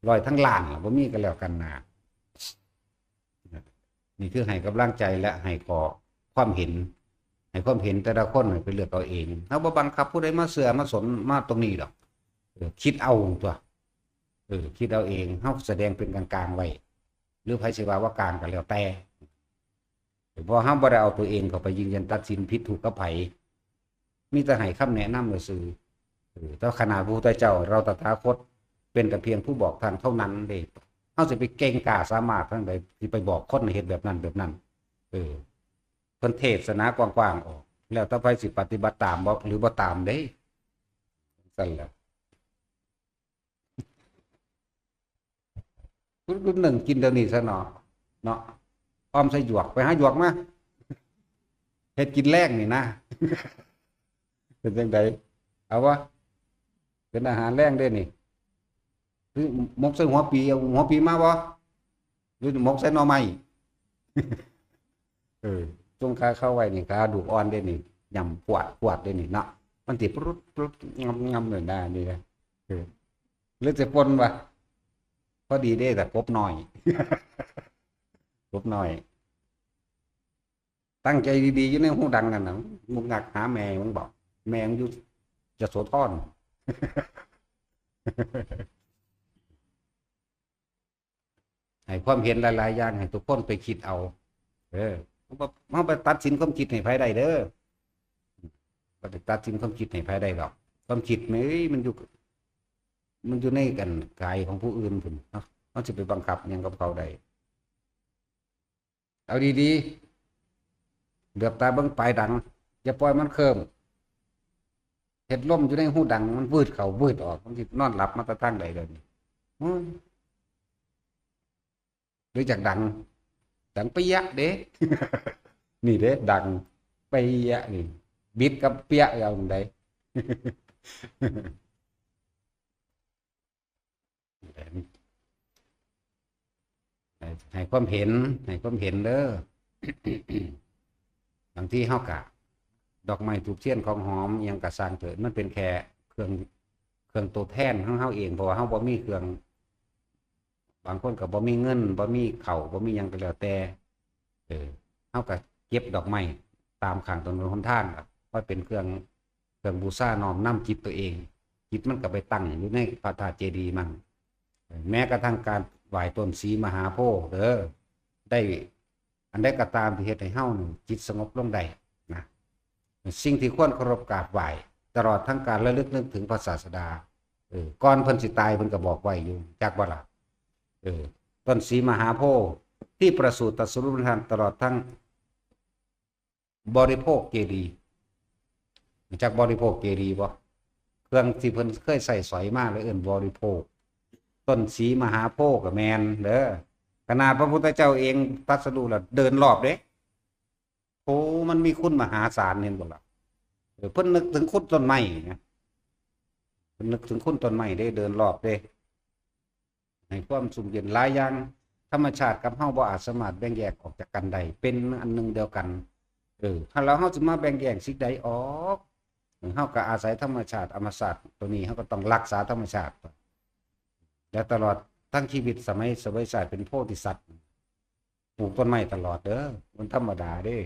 ร้อยทั้งล้านล่ะ บ่มีก็แล้วกันนา นี่คือให้กำลังใจและให้ข้อความเห็น ให้ความเห็นแต่ละคนให้ไปเลือกเอาเอง เฮาบ่บังคับผู้ใดมาเชื่อมาสนมาตรงนี้ดอก เออ คิดเอาตัว เออ คิดเอาเอง เฮาแสดงเป็นกลางๆไว้ หรือไผสิว่าว่ากลางก็แล้วแต่ เพราะเฮาบ่ได้เอาตัวเองเข้าไปยืนยันตัดสินผิดถูกกับไผ มีแต่ให้คำแนะนำซื่อๆ เออ แต่ขนาดพระพุทธเจ้า เราตถาคต เป็นแต่เพียงผู้บอกทางเท่านั้นเด้ เฮาสิไปเก่งกล้าสามารถทางใด สิไปบอกคนให้เฮ็ดแบบนั้นแบบนั้น เออ เพิ่นเทศนากว้างๆออก แล้วแต่ไผสิปฏิบัติตามบ่ หรือบ่ตามเด้ ซั่นแหละ รุ่นหนึ่งกินเดี๋ยวนี้ซะเนาะ เนาะ อ้อมใส่หยวก ไปหาหยวกมา เฮ็ดกินแลงนี่นะ เป็นจังใด เอาวะ เป็นอาหารแลงเด้นี่ หรือหมกใส่หัวปี เอาหัวปีมาบ่ หรือหมกใส่หน่อไม้ เออ จงคาเข้าไว้นี่ ขาดูกอ่อนเด้นี่ ยำปวดปวดเด้นี่เนาะ มันสิปรุดปรุดงำงำเลยนะนี่นะ เออ หรือจะปนวะ พอดีเด้ แต่กบน้อย กบน้อย ตั้งใจดีๆ อยู่ในหูดังนั่นน่ะ มึงงักหาแม่มึงบอก แม่มึงอยู่ยโสธร ให้ความเห็นหลายๆอย่างให้ทุกคนไปคิดเอา เออ เฮาบ่ เฮาไปตัดสินความคิดให้ไผได้เด้อ บ่ไปตัดสินความคิดให้ไผได้ดอก ความคิดมัน เอ้ย มันอยู่ มันอยู่ในกันกายของผู้อื่นพุ้นเนาะ เฮาสิไปบังคับหยังกับเขาได้ เอาดีๆ เหลือบตาเบิ่งปลายดัง อย่าปล่อยมันเคลิ้ม เฮ็ดลมอยู่ในหูดัง มันวืดเข้าวืดออก มันสินอนหลับมาแต่ทางใดเดี๋ยวนี้ อืม หรือจักดัง ดังเปี้ยะเด้ นี่เด้ ดังเปี้ยะนี่ บิดกับเปี้ยะเอาอันใด ให้ ให้ความเห็น ให้ความเห็นเด้อ บางทีเฮากะ ดอกไม้ธูปเทียนของหอมอิหยังกะซ่างเถิด มันเป็นแค่เครื่อง เครื่องตัวแทนของเฮาเอง เพราะว่าเฮาบ่มีเครื่อง บางคนก็บ่มีเงิน บ่มีข้าว บ่มีหยังก็แล้วแต่ เออ เฮากะเก็บดอกไม้ตามข้างถนนหนทางล่ะ ไว้เป็นเครื่อง เครื่องบูชาน้อมนำจิตตัวเอง จิตมันก็ไปตั้งอยู่ในพระธาตุเจดีย์มัน แม้กระทั่งการไหว้ต้นศรีมหาโพธิ์เด้อ ได้ อันใดก็ตามที่เฮ็ดให้เฮานี่จิตสงบลงได้นะ สิ่งที่ควรเคารพกราบไหว้ ตลอดทั้งการระลึกนึกถึงพระศาสดา เออ ก่อนเพิ่นสิตายเพิ่นก็บอกไว้อยู่ จักบ่ล่ะ เออ ต้นศรีมหาโพธิ์ที่ประสูติตรัสรู้เป็นพระตลอดทั้งบริโภคเจดีย์ รู้จักบริโภคเจดีย์บ่ เครื่องที่เพิ่นเคยใช้สอยมาเลยเอิ้นบริโภค ต้นศรีมหาโพธิ์ก็แม่นเด้อ ขนาดพระพุทธเจ้าเองตรัสรู้แล้วเดินรอบเด้ โอ้ มันมีคุณมหาศาล เห็นบ่ล่ะ เออ เพิ่นนึกถึงคุณต้นไม้นะ เพิ่นนึกถึงคุณต้นไม้เด้ เดินรอบเด้ ให้ความชุ่มเย็นหลายอย่าง ธรรมชาติกับเฮาบ่อาจสามารถแบ่งแยกออกจากกันได้ เป็นอันหนึ่งเดียวกัน เออ ถ้าแล้วเฮาสิมาแบ่งแยกสิ่งใดออก เฮาก็อาศัยธรรมชาติ ธรรมชาติตัวนี้ เฮาก็ต้องรักษาธรรมชาติ และตลอดทั้งชีวิตสมัยเสวยชาติเป็นโพธิสัตว์ ปลูกต้นไม้ตลอดเด้อ มันธรรมดาเด้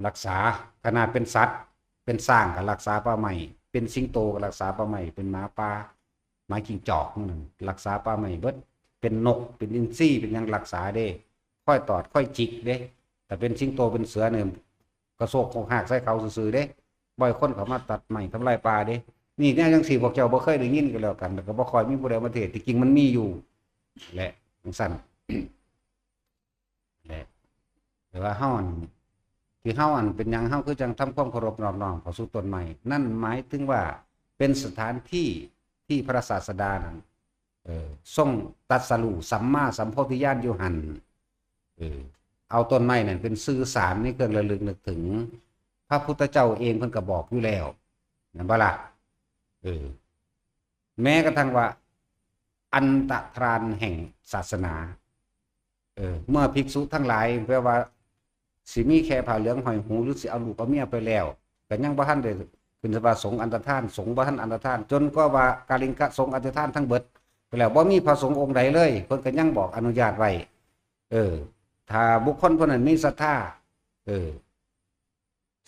รักษา ขนาดเป็นสัตว์ เป็นช้างก็รักษาป่าไม้ เป็นสิงโตก็รักษาป่าไม้ เป็นหมาป่า หมาจิ้งจอกนั่น รักษาป่าไม้เบิด เป็นนก เป็นอินทรี เป็นหยังรักษาเด้ คอยตอด คอยจิกเด้ แต่เป็นสิงโต เป็นเสือเนี่ย กระโซกโคกฮากใส่เขาซื่อๆเด้ บ่อยคนเขามาตัดไม้ทำลายป่าเด้ นี่แนวจังซี่พวกเจ้าบ่เคยได้ยินก็แล้วกัน แล้วก็บ่ค่อยมีผู้ใดมาเทศน์ ที่จริงมันมีอยู่ แหละ จังซั่น แหละ แต่ว่าเฮาอัน ที่เฮาอันเป็นหยังเฮาคือจังทำความเคารพนอบน้อมเข้าสู่ต้นไม้ นั่นหมายถึงว่าเป็นสถานที่ที่พระศาสดานั้น เออ ทรงตรัสรู้สัมมาสัมโพธิญาณอยู่หั่น เออ เอาต้นไม้นั่นเป็นสื่อสารในเครื่องระลึกนึกถึง พระพุทธเจ้าเองเพิ่นก็บอกอยู่แล้ว แม่นบ่ล่ะ เออ แม้กระทั่งว่าอันตรธานแห่งศาสนา เออ เมื่อภิกษุทั้งหลาย แปลว่า สิมีแค่ผ้าเหลืองห้อยหู หรือสิเอาลูกเอาเมียไปแล้ว ก็ยังบ่ทันได้ขึ้นว่าสงฆ์อันตรธาน สงฆ์บ่ทันอันตรธาน จนกว่าว่ากาลิงกะสงฆ์อันตรธานทั้งเบิดไปแล้ว บ่มีพระสงฆ์องค์ใดเลย เพิ่นก็ยังบอกอนุญาตไว้ เออ ถ้าบุคคลผู้นั้นมีศรัทธา เออ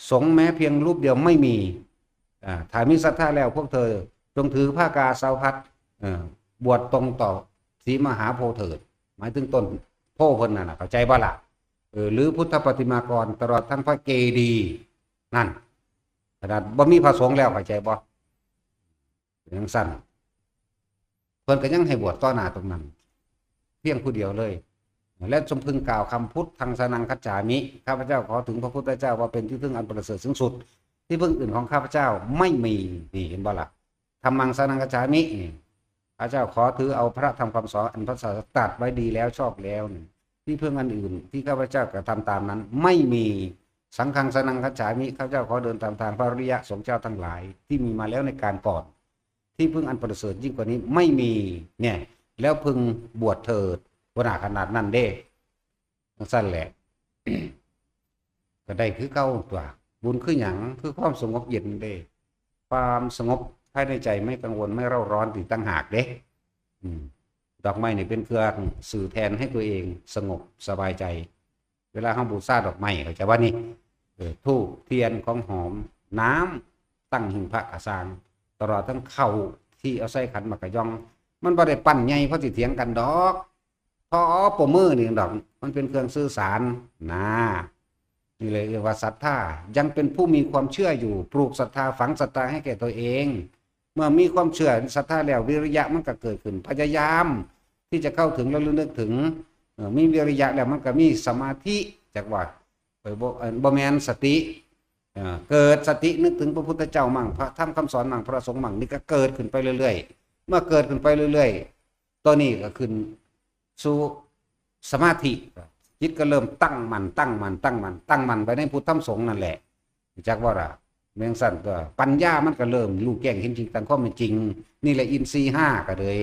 สงฆ์แม้เพียงรูปเดียวไม่มี อ่า ถ้ามีศรัทธาแล้วพวกเธอจงถือผ้ากาสาวพัด เอ่อ บวชตรงต่อศรีมหาโพธิ์เถิด หมายถึงต้นโพธิ์เพิ่นนั่นน่ะ เข้าใจบ่ล่ะ เออ หรือพุทธปฏิมากร ตลอดทั้งพระเจดีย์นั่น ขนาดบ่มีพระสงฆ์แล้ว เข้าใจบ่ เป็นจังซั่น เพิ่นก็ยังให้บวชต่อหน้าตรงนั้น เพียงผู้เดียวเลย และจงพึงกล่าวคำพุทธังสรณังคัจฉามิ ข้าพเจ้าขอถึงพระพุทธเจ้าว่าเป็นที่พึ่งอันประเสริฐสูงสุด ที่พึ่งอื่นของข้าพเจ้าไม่มี นี่เห็นบ่ล่ะ ธัมมังสรณังคัจฉามิ นี่ ข้าพเจ้าขอถือเอาพระธรรมคำสอนอันพระศาสดาตรัสไว้ดีแล้วชอบแล้วนี่ ที่พึ่งอันอื่นที่ข้าพเจ้ากระทำตามนั้นไม่มี สังฆังสรณังคัจฉามิ ข้าพเจ้าขอเดินตามทางพระอริยสงฆ์เจ้าทั้งหลายที่มีมาแล้วในการก่อน ที่พึ่งอันประเสริฐยิ่งกว่านี้ไม่มี เนี่ย แล้วพึงบวชเถิด หัวหน้าขนาดนั้นเด้ จังซั่นแหละ ก็ได้คือเก่าตัว บุญคือหยัง คือความสงบเย็นเด้ ความสงบภายในใจไม่กังวลไม่เร่าร้อนอีกต่างหากเด้ อืม ดอกไม้นี่เป็นเครื่องสื่อแทนให้ตัวเองสงบสบายใจ เวลาเฮาบูชาดอกไม้ เข้าใจว่านี่ เออ ธูป เทียน ของหอม น้ำ ตั้งหิ้งพระกะซ่าง ตลอดทั้งข้าวที่เอาใส่ขันหมากกะย่อง มันบ่ได้ปั้นใหญ่พอสิเถียงกันดอก พอปรบมือนี่ดอก มันเป็นเครื่องสื่อสารนะ นี่เลยเรียกว่าศรัทธา ยังเป็นผู้มีความเชื่ออยู่ ปลูกศรัทธา ฝังศรัทธาให้แก่ตัวเอง เมื่อมีความเชื่อศรัทธาแล้ว วิริยะมันก็เกิดขึ้น พยายามที่จะเข้าถึง ระลึกนึกถึง เอ่อ มีวิริยะแล้วมันก็มีสมาธิ จักว่า เออ บ่ เอ่อ บ่แม่นสติ เอ่อ เกิดสตินึกถึงพระพุทธเจ้ามั่ง พระธรรมคำสอนมั่ง พระสงฆ์มั่ง นี่ก็เกิดขึ้นไปเรื่อยๆ เมื่อเกิดขึ้นไปเรื่อยๆ ตัวนี้ก็ขึ้นสู่สมาธิ จิตก็เริ่มตั้งมั่น ตั้งมั่น ตั้งมั่น ตั้งมั่นไปในพุทธธรรมสงฆ์นั่นแหละ จักว่าล่ะ แม่นซั่นก็ปัญญามันก็เริ่มรู้แจ้งเห็นจริงตามความเป็นจริง นี่แหละอินทรีย์ห้าก็เลย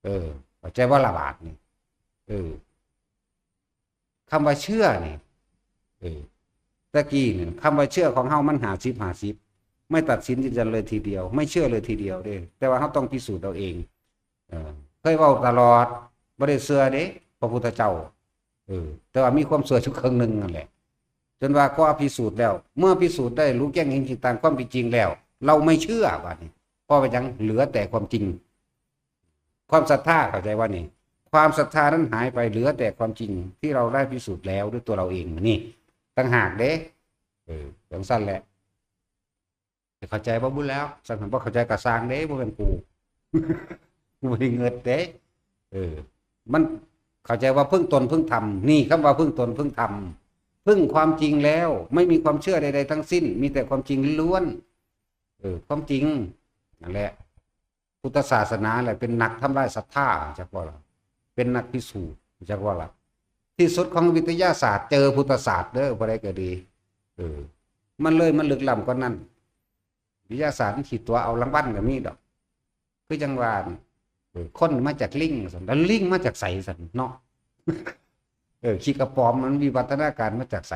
เออ เข้าใจบ่ล่ะบาดนี่ เออ คำว่าเชื่อนี่ เออ ตะกี้นี่ คำว่าเชื่อของเฮามันห้าสิบห้าสิบ ไม่ตัดสินยืนยันเลยทีเดียว ไม่เชื่อเลยทีเดียวเด้ แต่ว่าเฮาต้องพิสูจน์เอาเอง เออ เคยเว้าตลอด บ่ได้เชื่อเด้ พระพุทธเจ้า เออ แต่ว่ามีความเชื่ออยู่ครึ่งหนึ่งนั่นแหละ จนว่าก็พิสูจน์แล้ว เมื่อพิสูจน์ได้รู้แจ้งเห็นจริงตามความเป็นจริงแล้ว เราไม่เชื่อ บาดนี้ เพราะว่ายังเหลือแต่ความจริง ความศรัทธา เข้าใจว่านี่ ความศรัทธานั้นหายไป เหลือแต่ความจริงที่เราได้พิสูจน์แล้วด้วยตัวเราเองนี่ต่างหากเด้ เออจังซั่นแหละ เข้าใจบ่บุญแล้ว ซั่นบ่เข้าใจก็ซ่างเด้ บ่แม่นกู กูบ่ได้เงิดเด้ เออ มันเข้าใจว่าพึ่งตนพึ่งธรรม นี่คำว่าพึ่งตนพึ่งธรรม พึ่งความจริงแล้ว ไม่มีความเชื่อใดๆทั้งสิ้น มีแต่ความจริงล้วน เออ ความจริงนั่นแหละ พุทธศาสนาแหละเป็นนักทำลายศรัทธา จักว่าล่ะ เป็นนักพิสูจน์ จักว่าล่ะ ที่สุดของวิทยาศาสตร์เจอพุทธศาสตร์เด้อ บ่ได้ก็ดี เออ มันเลยมันลึกล้ำกว่านั้น วิทยาศาสตร์มันสิตัวเอารางวัลก็มีดอก คือจังว่า เออ คนมาจากลิงซั่น แล้วลิงมาจากไสซั่นเนาะ เออ ขี้กระป๋อมมันวิวัฒนาการมาจากไส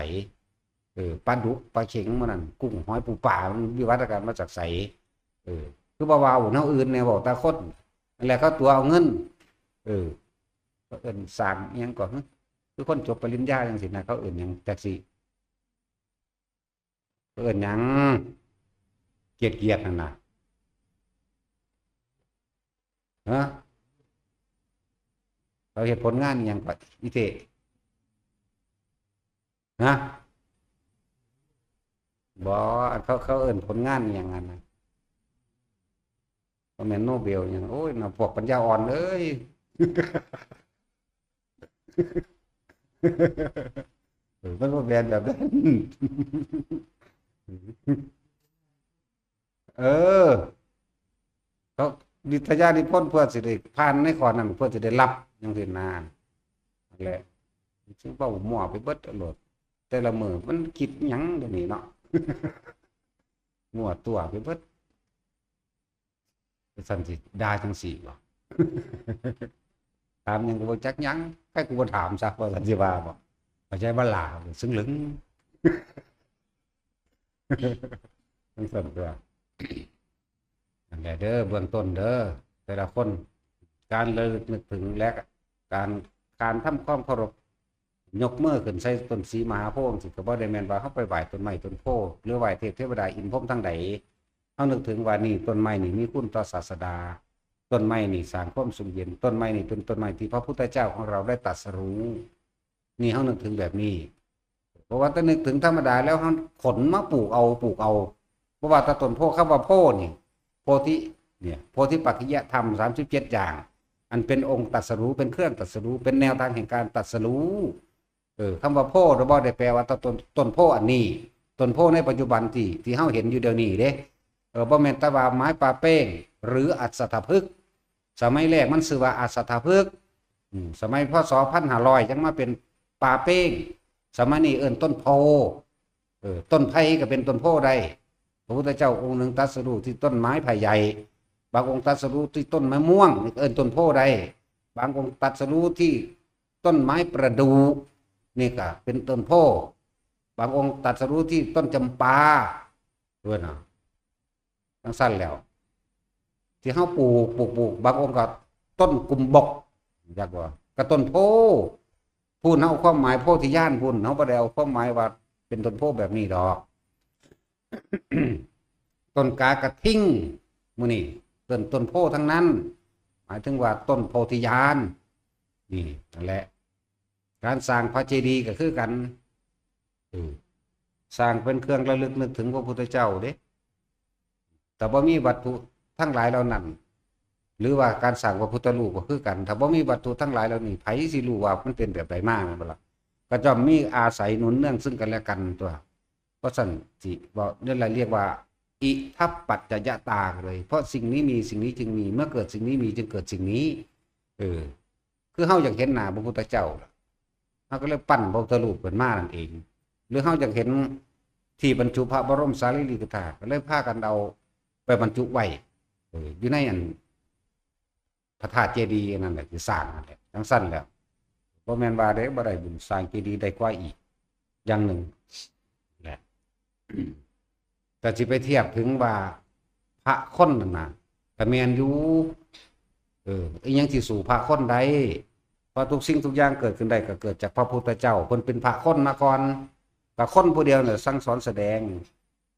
เออ ปลาดุก ปลาเข็งหมู่นั่น กุ้ง หอย ปู ปลา มันวิวัฒนาการมาจากไส เออ คือบ่เว้าแนวอื่นแหน่ เว้าแต่คน นั่นแหละเขาตัวเอาเงิน เออ เขาเอิ้นสร้างอิหยังก่อน คือคนจบปริญญาจังซี่นะ เขาเอิ้นหยังจักซี่ เขาเอิ้นหยัง เกลียดๆนั่นน่ะ ฮะ เขาเฮ็ดผลงานอิหยังก่อน อีเท ฮะ บ่ อันเขา เขาเอิ้นผลงานอิหยังอันนั้น บ่แม่นโนเบลหยัง โอ้ย น่ะ พวกปัญญาอ่อนเอ้ย เออ มันบ่แม่นแบบนั้น เออ เขาวิทยานิพนธ์เพื่อสิได้ผ่านในข้อนั้น เพื่อสิได้รับจังซี่นะ นั่นแหละ ซึ่งเว้ามั่วไปเบิดโลด แต่ละมื้อมันคิดหยังเดี๋ยวนี้เนาะ มั่วตัวไปเบิด ซั่นสิด่าจังซี่บ่ ถามหยังก็บ่จักหยัง ใครกูบ่ถามซะ ว่าซั่นสิว่าบ่ เข้าใจบ่ล่ะ ซึ่งลึง จังซั่นตัว นั่นแหละเด้อ เบื้องต้นเด้อ แต่ละคน การระลึกนึกถึงและการ การทำความเคารพ ยกมือขึ้นใส่ต้นสีมหาโพธิ์สิก็บ่ได้แม่นว่าเฮาไปไหว้ต้นไม้ต้นโพธิ์ หรือไหว้เทพเทวดาอินทร์พรหมทั้งใด เฮานึกถึงว่านี่ต้นไม้นี่มีคุณต่อศาสดา ต้นไม้นี่สร้างความสุขเย็น ต้นไม้นี่เป็นต้นไม้ที่พระพุทธเจ้าของเราได้ตรัสรู้ นี่เฮานึกถึงแบบนี้ เพราะว่าถ้านึกถึงธรรมดาแล้วเฮาขนมาปลูกเอา ปลูกเอา เพราะว่าถ้าต้นโพธิ์ คำว่าโพธิ์นี่ โพธิ เนี่ย โพธิปักขิยธรรม สามสิบเจ็ดอย่าง อันเป็นองค์ตรัสรู้ เป็นเครื่องตรัสรู้ เป็นแนวทางแห่งการตรัสรู้ เออ คำว่าโพธิ์บ่ได้แปลว่าต้น ต้นโพธิ์อันนี้ ต้นโพธิ์ในปัจจุบันที่ ที่เฮาเห็นอยู่เดี๋ยวนี้เด้ เออ บ่แม่นแต่ว่าไม้ป่าเป้ง หรืออัสสถพฤกษ์ สมัยแรกมันชื่อว่าอัสสถพฤกษ์ อืม สมัย พ.ศ. พันห้าร้อย จังมาเป็นป่าเป้ง สมัยนี้เอิ้นต้นโพธิ์ เออ ต้นไผ่ก็เป็นต้นโพธิ์ได้ พระพุทธเจ้าองค์หนึ่งตรัสรู้ที่ต้นไม้ไผ่ใหญ่ บางองค์ตรัสรู้ที่ต้นมะม่วง นี่ก็เอิ้นต้นโพธิ์ได้ บางองค์ตรัสรู้ที่ต้นไม้ประดู่ นี่ก็เป็นต้นโพธิ์ บางองค์ตรัสรู้ที่ต้นจำปา เพิ่นน่ะ จังซั่นแล้ว ที่เฮาปลูก ปลูก ปลูก บางองค์ก็ต้นกุมบก จักว่า ก็ต้นโพธิ์ พู้นเฮาเอาความหมายโพธิญาณพู้น เฮาบ่ได้เอาความหมายว่าเป็นต้นโพธิ์แบบนี้ดอก ต้นกากระทิง มื้อนี้ต้น ต้นโพธิ์ทั้งนั้น หมายถึงว่าต้นโพธิญาณ นี่ นั่นแหละ การสร้างพระเจดีย์ก็คือกัน เออ สร้างเป็นเครื่องระลึกนึกถึงพระพุทธเจ้าเด้ แต่บ่มีวัตถุทั้งหลายเหล่านั้น หรือว่าการสร้างพระพุทธรูปก็คือกัน ถ้าบ่มีวัตถุทั้งหลายเหล่านี้ ไผสิรู้ว่ามันเป็นแบบใดมา แม่นบ่ล่ะ ก็ย่อมมีอาศัยหนุนเนื่องซึ่งกันและกันตัว เพราะฉะนั้นสิเว้า นั่นแหละเรียกว่า อิทัปปัจจยตาเลย เพราะสิ่งนี้มี สิ่งนี้จึงมี เมื่อเกิดสิ่งนี้มี จึงเกิดสิ่งนี้ เออ คือเฮาอยากเห็นหน้าพระพุทธเจ้าล่ะ เฮาก็เลยปั้นพระพุทธรูปขึ้นมานั่นเอง หรือเฮาอยากเห็นที่บรรจุพระบรมสารีริกธาตุ ก็เลยพากันเอาไปบรรจุไว้ เออ อยู่ในอัน พระธาตุเจดีย์อันนั้นแหละ ที่สร้างนั่นแหละ จังซั่นแหละ บ่แม่นว่าได้บ่ได้บุญ สร้างเจดีย์ได้กว่าอีก อย่างหนึ่งแหละ แต่สิไปเทียบถึงว่าพระคนนั่นน่ะ ก็แม่นอยู่ เออ อีหยังสิสู้พระคนได้ เพราะทุกสิ่งทุกอย่างเกิดขึ้นได้ก็เกิดจากพระพุทธเจ้า เพิ่นเป็นพระคนมาก่อน ก็คนผู้เดียวน่ะสั่งสอนแสดง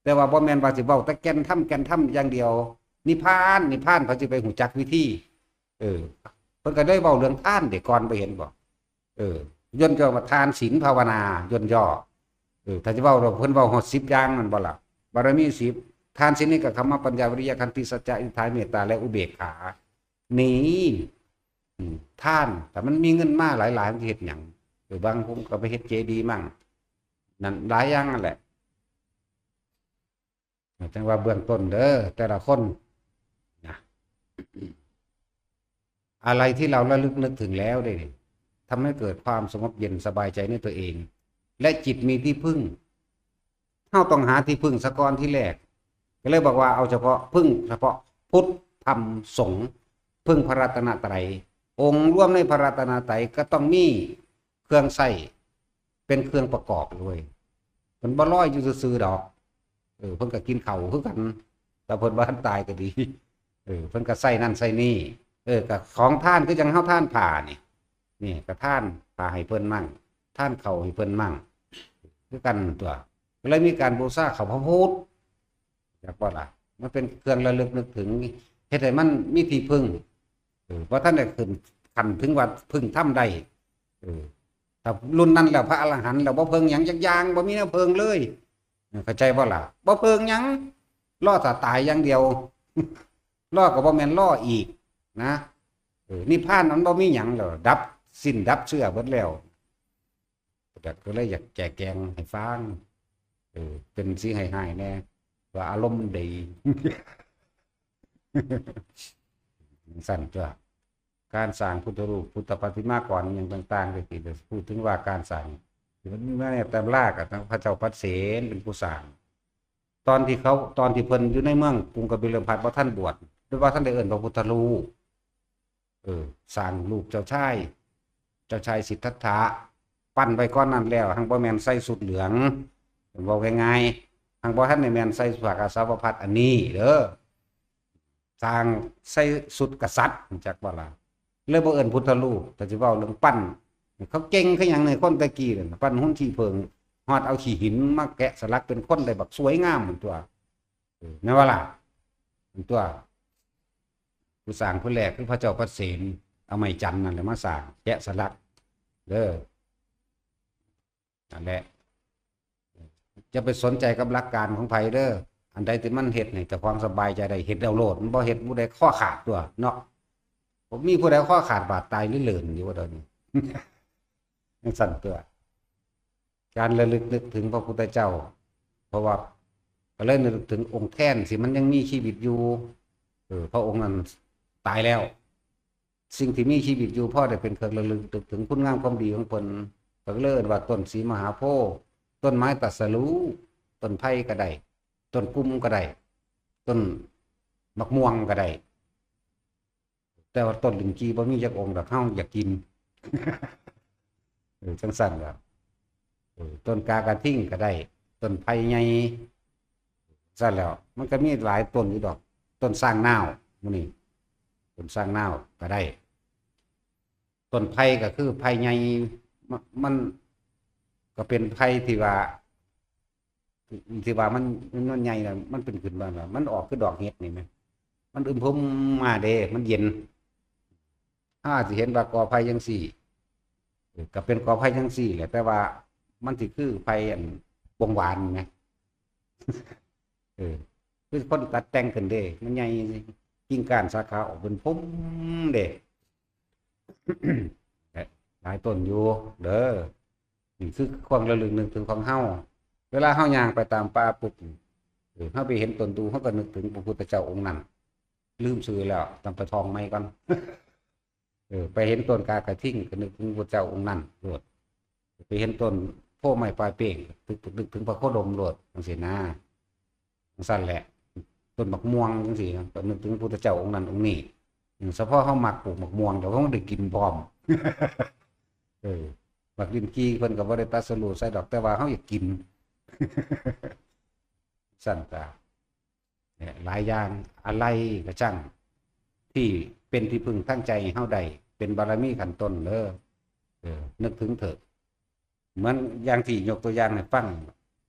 แต่ว่าบ่แม่นว่าสิเว้าแต่แก่นธรรม แก่นธรรมอย่างเดียว นิพพาน นิพพาน เพิ่นสิไปฮู้จักวิธี เออ เพิ่นก็ได้เว้าเรื่องทานเด้ก่อน บ่เห็นบ่ เออ ย่นย่อว่าทานศีลภาวนา ย่นย่อ เออ ถ้าจะเว้า เพิ่นเว้าฮอดสิบอย่าง แม่นบ่ล่ะ บารมีสิบ ทาน ศีล เนกขัมมะ ปัญญา วิริยะ ขันติ สัจจะ อธิษฐาน เมตตา และอุเบกขา นี่ อืม ทาน ถ้ามันมีเงินมาหลายๆ มันสิเฮ็ดหยัง เออ บางคนก็ไปเฮ็ดเจดีย์มั่ง นั่นหลายอย่างนั่นแหละ จั่งว่าเบื้องต้นเด้อ แต่ละคนนะ อะไรที่เราระลึกนึกถึงแล้วเนี่ย ทำให้เกิดความสงบเย็นสบายใจในตัวเอง และจิตมีที่พึ่ง เฮาต้องหาที่พึ่งซะก่อนที่แรก ก็เลยบอกว่าเอาเฉพาะ พึ่งเฉพาะพุทธ ธรรม สงฆ์ พึ่งพระรัตนตรัย องค์รวมในพระรัตนตรัยก็ต้องมีเครื่องใช้เป็นเครื่องประกอบด้วย เพิ่นบ่ลอยอยู่ซื่อๆดอก เออ เพิ่นก็กินข้าวคือกัน แต่เพิ่นบ่ทันตายก็ดี เออ เพิ่นก็ใช้นั่นใช้นี่ เออ ก็ของทานคือจั่งเฮาทานผ้านี่ นี่ก็ทานผ้าให้เพิ่นมั่ง ทานข้าวให้เพิ่นมั่ง คือกันตั๊ว ก็เลยมีการบูชาข้าวพระพุทธ จักบ่ล่ะ มันเป็นเครื่องระลึกนึกถึง เฮ็ดให้มันมีที่พึ่ง เออ บ่ทันได้ขึ้นขั้นถึงว่าพึ่งธรรมได้ เออ ถ้ารุ่นนั้นแล้วพระอรหันต์แล้วบ่เพิ่งหยังจักอย่าง บ่มีแนวเพิ่งเลย เออ เข้าใจบ่ล่ะ บ่เพิ่งหยัง รอถ้าตายอย่างเดียว รอก็บ่แม่นรออีกนะ เออ นิพพานมันบ่มีหยังแล้ว ดับสิ้นดับเชื้อเบิดแล้ว แต่ก็เลยอยากแจกแจงให้ฟัง เออ เป็นสิให้หายแน่ ว่าอารมณ์มันดี สั่นตัว การสร้างพุทธรูป พุทธประติมากรณ์อหย่างต่างๆ ก็คือพูดถึงว่าการสร้าง มันมีมาในตำรากับทั้งพระเจ้าปเสนเป็นผู้สร้าง ตอนที่เขา ตอนที่เพิ่นอยู่ในเมืองกรุงกบิลพัสดุ์บ่ทันบวช หรือว่าทันได้เอิ้นพระพุทธรูป เออ สร้างรูปเจ้าชาย เจ้าชายสิทธัตถะ ปั้นไว้ก่อนนั้นแล้ว หังบ่แม่นใส่ชุดเหลือง เว้าง่ายๆ หังบ่ทันได้แม่นใส่ผ้ากาสาวพัสตร์อันนี้เด้อ สร้างใส่ชุดกษัตริย์ รู้จักบ่ล่ะ เลยบ่เอิ้นพุทธรูป แต่สิเว้าเรื่องปั้น เขาเก่งคือหยังนี่ คนแต่กี้นั่นน่ะ ปั้นหุ่นขี้ผึ้ง ฮอดเอาขี้หินมาแกะสลักเป็นคนได้บักสวยงามตั๊ว เออ แม่นบ่ล่ะ ตั๊ว ผู้สร้างผู้แรกคือพระเจ้าปเสน เอาไม้จันทร์นั่นแหละมาสร้าง แกะสลัก เด้อ นั่นแหละ อย่าไปสนใจกับหลักการของไผเด้อ อันใดที่มันเฮ็ดให้เจ้าของสบายใจได้ เฮ็ดเอาโลด มันบ่เฮ็ดผู้ใดคอขาดตั๊วเนาะ บ่มีผู้ใดคอขาดบาดตายหรือเลินอยู่ว่าตอนนี้ จั่งซั่นตั๊ว การระลึกนึกถึงพระพุทธเจ้า เพราะว่าก็เลยนึกถึงองค์แทนที่มันยังมีชีวิตอยู่ เออ พระองค์นั้นตายแล้ว สิ่งที่มีชีวิตอยู่พอได้เป็นเครื่องระลึกนึกถึงคุณงามความดีของเพิ่น ก็เลยเอิ้นว่าต้นศรีมหาโพธิ์ ต้นไม้ตรัสรู้ ต้นไผ่ก็ได้ ต้นกุมก็ได้ ต้นบักม่วงก็ได้ แต่ว่าต้นลิ้นจี่บ่มีจักองค์ดอก เฮาอยากกิน เออ จั่งซั่นล่ะ เออ ต้นกากระทิงก็ได้ ต้นไผ่ใหญ่ ซั่นแล้ว มันก็มีหลายต้นอยู่ดอก ต้นซางนาว หมู่นี้ ต้นซางนาวก็ได้ ต้นไผ่ก็คือไผ่ใหญ่ ม- มันก็เป็นไผ่ที่ว่า ที่ว่ามัน มันใหญ่น่ะ มันเป็นขึ้นมาแล้ว มันออกคือดอกเห็ดนี่แหม มันอึมครึมมาเด้ มันเย็น เฮาอาจสิเห็นว่ากอไผ่จั่งซี้ เออ ก็เป็นกอไผ่จั่งซี้แหละ แต่ว่ามันสิคือไผ่อันบงหวานแหม เออ คือคนตัดแต่งขึ้นเด้ มันใหญ่ กิ่งก้านสาขาออกเป็นพุ่มเด้ หลายต้นอยู่เด้อ นี่คือความระลึกนึกถึงของเฮา เวลาเฮาย่างไปตามป่าปุ๊บ เออ เฮาไปเห็นต้นดู เฮาก็นึกถึงพระพุทธเจ้าองค์นั้น ลืมชื่อแล้ว ต้องไปท่องใหม่ก่อน เออ ไปเห็นต้นกากระทิง ก็นึกถึงพระพุทธเจ้าองค์นั้นโลด ไปเห็นต้นโพธิ์ไม้ปลายเปล่ง นึก นึกถึงพระโคดมโลด จั่งซี้นะ จั่งซั่นแหละ ต้นบักม่วงจั่งซี้นะ ก็นึกถึงพระพุทธเจ้าองค์นั้นองค์นี้ อืม เฉพาะเฮามักปลูกบักม่วง เดี๋ยวเฮาได้กินพร้อม เออ บักลิ้นจี่เพิ่นก็บ่ได้ตรัสรู้ใส่ดอก แต่ว่าเฮาอยากกิน ซั่นกะ เนี่ย หลายอย่าง อะไรก็ช่าง ที่เป็นที่พึ่งทางใจให้เฮาได้ เป็นบารมีขั้นต้นเด้อ เออ นึกถึงเถอะ เหมือนอย่างที่ยกตัวอย่างให้ฟัง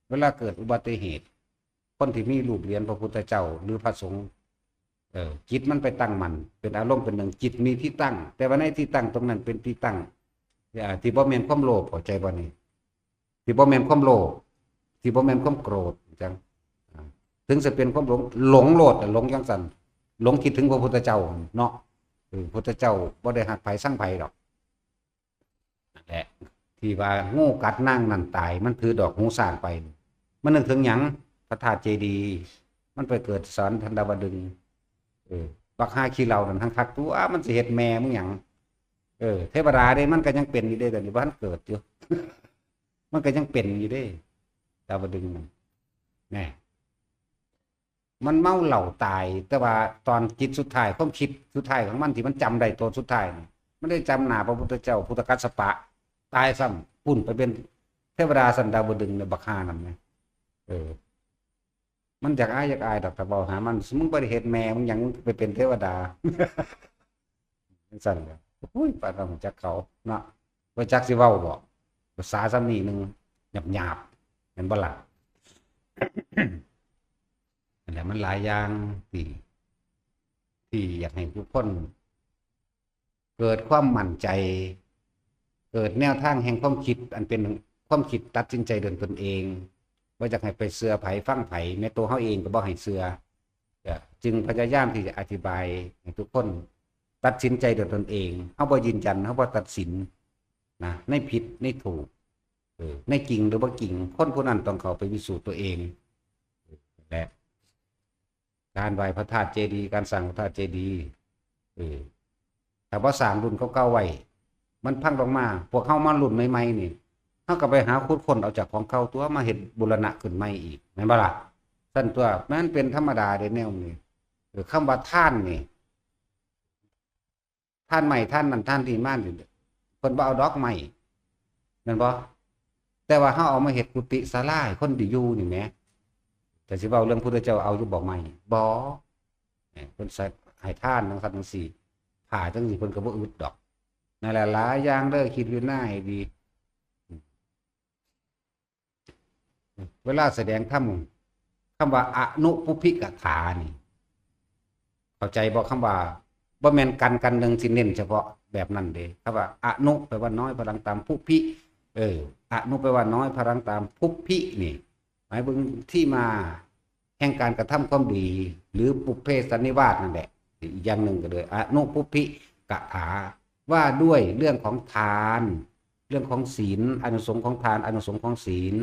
เวลาเกิดอุบัติเหตุ คนที่มีรูปเหรียญพระพุทธเจ้าหรือพระสงฆ์ เออ จิตมันไปตั้งมั่น เป็นอารมณ์เป็นหนึ่ง จิตมีที่ตั้ง แต่ว่าในที่ตั้งตรงนั้นเป็นที่ตั้ง อ่า ที่บ่แม่นความโลภ เข้าใจบ่นี่ ที่บ่แม่นความโลภ ที่บ่แม่นความโกรธ จัง อ่า ถึงจะเป็นความหลง หลงโลด หลงจังซั่น หลงคิดถึงพระพุทธเจ้าเนาะ เออ พุทธเจ้าบ่ได้ฮักไผซังไผดอก นั่นแหละ ที่ว่างูกัดนางนั่นตาย มันถือดอกหูช้างไป มันนึกถึงหยัง พระธาตุเจดีย์ มันไปเกิดสวรรค์ชั้นดาวดึงส์ เออ บักห่าขี้เหล้านั่น ทั้งคักตัว มันสิเฮ็ดแม่มึงหยัง เออ เทวดาเด้ มันก็ยังเป็นอยู่เด้ ตอนนี้บ่ทันเกิดอยู่ มันก็ยังเป็นอยู่เด้ ดาวดึงส์นั่น แน่ มันเมาเหล้าตาย แต่ว่าตอนจิตสุดท้าย ความคิดสุดท้ายของมันที่มันจำได้ตัวสุดท้ายนี่ มันได้จำหน้าพระพุทธเจ้า พุทธกัสสปะ ตายซ้ำ ปุ้นไปเป็นเทวดาชั้นดาวดึงส์ในบักห่านั่นไง เออ มันอยากอายอยากอายดอก ถ้าเว้าหามัน มึงบ่ได้เฮ็ดแม่มึงหยัง มึงไปเป็นเทวดา จังซั่นแหละ อุ้ย ปานว่ารู้จักเขาเนาะ บ่จักสิเว้าบ่ ภาษาส่ำนี้หนึ่ง หยาบๆ แม่นบ่ล่ะ นั่นแหละ มันหลายอย่างที่ ที่อยากให้ทุกคน เกิดความมั่นใจ เกิดแนวทางแห่งความคิด อันเป็นความคิดตัดสินใจโดยตนเอง บ่อยากให้ไปเชื่อไผฟังไผ แม้ตัวเฮาเองก็บ่ให้เชื่อ จึงพยายามที่จะอธิบายให้ทุกคนตัดสินใจโดยตนเอง เฮาบ่ยืนยัน เฮาบ่ตัดสินนะ ในผิดในถูก เออ ในจริงหรือบ่จริง คนผู้นั้นต้องเข้าไปพิสูจน์ตัวเอง และการไหว้พระธาตุเจดีย์ การสร้างพระธาตุเจดีย์ เออ ถ้าบ่สร้างรุ่นเก่าๆไว้ มันพังลงมา พวกเฮามารุ่นใหม่ๆนี่ เฮาก็ไปหาขุดค้นเอาจากของเก่าตัว มาเฮ็ดบูรณะขึ้นใหม่อีก แม่นบ่ล่ะ ซั่นตัว มันเป็นธรรมดาเด้แนวนี้ เออ คำว่าทานนี่ ทานไม้ ทานนั่น ทานนี่มานี่ เพิ่นบ่เอาดอกไม้ แม่นบ่ แต่ว่าเฮาเอามาเฮ็ดกุฏิศาลาให้คนได้อยู่นี่แหม แต่สิเว้าเรื่องพุทธเจ้าเอาอยู่บ่ไม้ บ่ เอ้ย เพิ่นใส่ให้ทานจังซั่นจังซี่ ผ้าจังซี่เพิ่นก็บ่อึดดอก นั่นแหละ หลายอย่างเด้อ คิดวิจารณาให้ดี เวลาแสดงธรรม คำว่าอนุปุพพิกถานี่ เข้าใจบ่ คำว่า บ่แม่นกัน กันหนึ่งสิเน้นเฉพาะแบบนั้นเด้ คำว่าอนุแปลว่าน้อย พลังตาม ปุพพิ เออ อนุแปลว่าน้อย พลังตาม ปุพพินี่ หมายถึงที่มาแห่งการกระทำความดี หรือปุพเพสันนิวาสนั่นแหละ อีกอย่างหนึ่งก็เลย อนุปุพพิกถา ว่าด้วยเรื่องของทาน เรื่องของศีล อานิสงส์ของทาน อานิสงส์ของศีล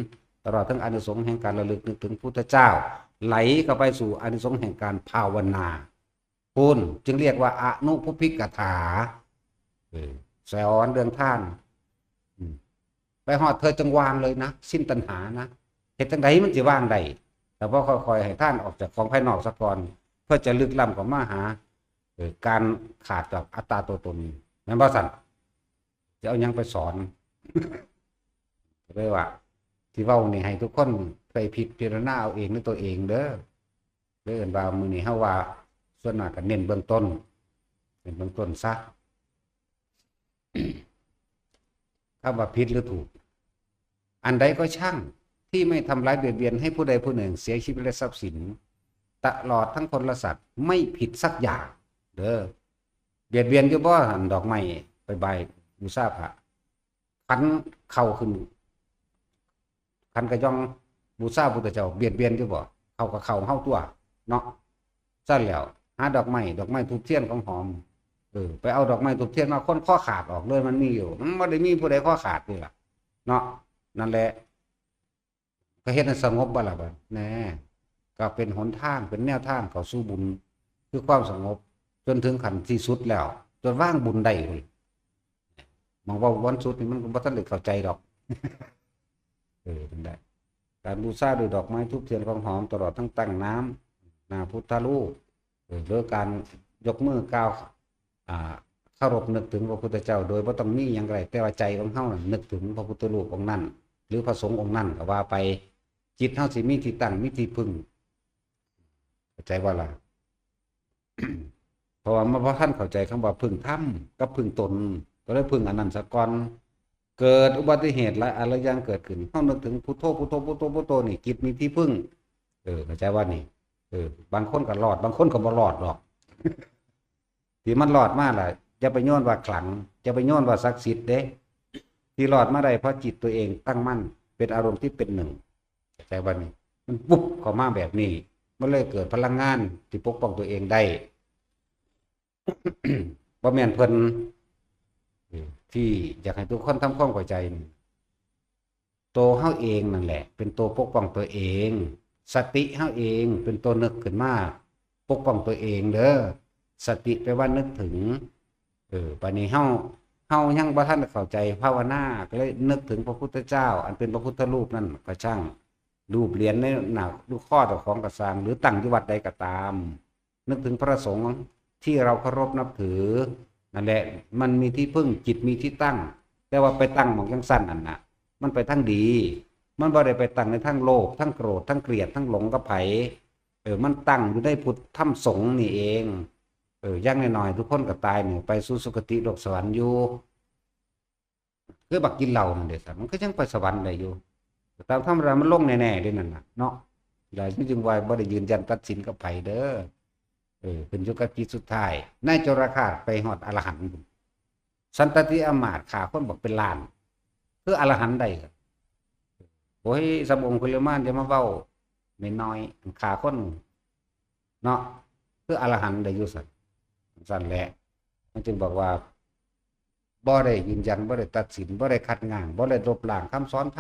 ตลอดทั้งอานิสงส์แห่งการระลึกนึกถึงพุทธเจ้า ไหลเข้าไปสู่อานิสงส์แห่งการภาวนา คุณจึงเรียกว่าอนุปุพพิกถา เออ สอนเรื่องทาน อืม ไปฮอดเธอจังวางเลยนะ สิ้นตัณหานะ เฮ็ดจังใดมันสิวางได้ แต่พอค่อยๆให้ทานออกจากของภายนอกซะก่อน เพื่อจะลึกล้ำเข้ามาหา เออ การขาดจากอัตตาตัวตน แม่นบ่ซั่น จะเอาหยังไปสอน เลยว่า ที่เว้านี่ให้ทุกคนไปพิจารณาเอาเองด้วยตัวเองเด้อ เลยเอิ้นว่ามื้อนี้เฮาว่า ส่วนมากก็เน้นเบื้องต้น เน้นเบื้องต้นซะ คำว่าผิดหรือถูก อันใดก็ช่างที่ไม่ทำร้ายเบียดเบียนให้ผู้ใดผู้หนึ่งเสียชีวิตและทรัพย์สิน ตลอดทั้งคนและสัตว์ ไม่ผิดสักอย่าง เด้อ เบียดเบียนอยู่บ่ หั่นดอกไม้ไปไหว้บูชาพระ ขันเข้าขึ้น ขันกระยองบูชาพุทธเจ้า เบียดเบียนอยู่บ่ เข้ากับเข้าเฮาตัว เนาะ ซั่นแล้ว หาดอกไม้ ดอกไม้ธูปเทียนของหอม เออ ไปเอาดอกไม้ธูปเทียนมา คนคอขาดออกเลย มันมีอยู่ มันบ่ได้มีผู้ใดคอขาดนี่ล่ะ เนาะ นั่นแหละ ก็เฮ็ดให้สงบบ่ล่ะบัด แน่ ก็เป็นหนทาง เป็นแนวทางเข้าสู่บุญ คือความสงบ จนถึงขั้นที่สุดแล้ว จนวางบุญได้เลย มองว่าวันสุดนี่มันก็บ่ทันได้เข้าใจดอก เออ นั่นแหละ การบูชาด้วยดอกไม้ธูปเทียนของหอม ตลอดทั้งตั้งน้ำ หน้าพุทธรูป เออ หรือการยกมือกล่าว อ่า เคารพนึกถึงพระพุทธเจ้า โดยบ่ต้องมีหยังก็ได้ แต่ว่าใจของเฮาน่ะนึกถึงพระพุทธรูปองค์นั้น หรือพระสงฆ์องค์นั้นก็ว่าไป จิตเฮาสิมีที่ตั้ง มีที่พึ่ง เข้าใจบ่ล่ะ เพราะว่ามันบ่ทันเข้าใจคำว่าพึ่งธรรมกับพึ่งตน ก็เลยพึ่งอันนั้นซะก่อน เกิดอุบัติเหตุหลายอันหลายอย่างเกิดขึ้น เฮานึกถึงพุทโธ พุทโธ พุทโธ พุทโธ นี่จิตมีที่พึ่ง เออ เข้าใจว่านี่ เออ บางคนก็รอด บางคนก็บ่รอดดอก ที่มันรอดมาล่ะ อย่าไปโยนว่าขลัง อย่าไปโยนว่าศักดิ์สิทธิ์เด้ ที่รอดมาได้เพราะจิตตัวเองตั้งมั่น เป็นอารมณ์ที่เป็นหนึ่ง เข้าใจบ่นี่ มันปุ๊บเข้ามาแบบนี้ มันเลยเกิดพลังงานที่ปกป้องตัวเองได้ บ่แม่นเพิ่น ที่อยากให้ทุกคนทำความเข้าใจนี่ ตัวเฮาเองนั่นแหละ เป็นตัวปกป้องตัวเอง สติเฮาเองเป็นตัวนึกขึ้นมาปกป้องตัวเองเด้อ สติแปลว่านึกถึง เออ บัดนี้เฮา เฮายังบ่ทันเข้าใจภาวนา ก็เลยนึกถึงพระพุทธเจ้า อันเป็นพระพุทธรูปนั่นก็ช่าง รูปเหรียญในหน้ารูปข้อเจ้าของก็ซ่าง หรือตั้งอยู่วัดใดก็ตาม นึกถึงพระสงฆ์ที่เราเคารพนับถือ นั่นแหละ มันมีที่พึ่ง จิตมีที่ตั้ง แต่ว่าไปตั้งหม่องจั่งซั่นนั่นน่ะ มันไปทางดี มันบ่ได้ไปตั้งในทางโลภ ทางโกรธ ทางเกลียด ทางหลงกับไผ เออ มันตั้งอยู่ในพุทธธรรมสงฆ์นี่เอง เออ อย่างน้อยๆ ทุกคนก็ตายนี่ ไปสู่สุคติโลกสวรรค์อยู่ คือบักกินเหล้านั่นเด้ มันก็ยังไปสวรรค์ได้อยู่ ตามธรรมดามันลงแน่ๆ เด้นั่นน่ะ เนาะ หลายที่จึงว่าบ่ได้ยืนยันตัดสินกับไผเด้อ เออ ขึ้นอยู่กับจิตสุดท้าย นายโจรฆาตไปฮอดอรหันต์ สันตติอำมาตย์ฆ่าคนบักเป็นล้าน คืออรหันต์ได้ โอ้ย สำองคุลิมานอย่ามาเว้าน้อยๆ ฆ่าคน เนาะ คืออรหันต์ได้อยู่ซั่น ซั่นแหละ มันจึงบอกว่า บ่ได้ยืนยัน บ่ได้ตัดสิน บ่ได้คัดง้าง บ่ได้ลบล้างคำสอนไผ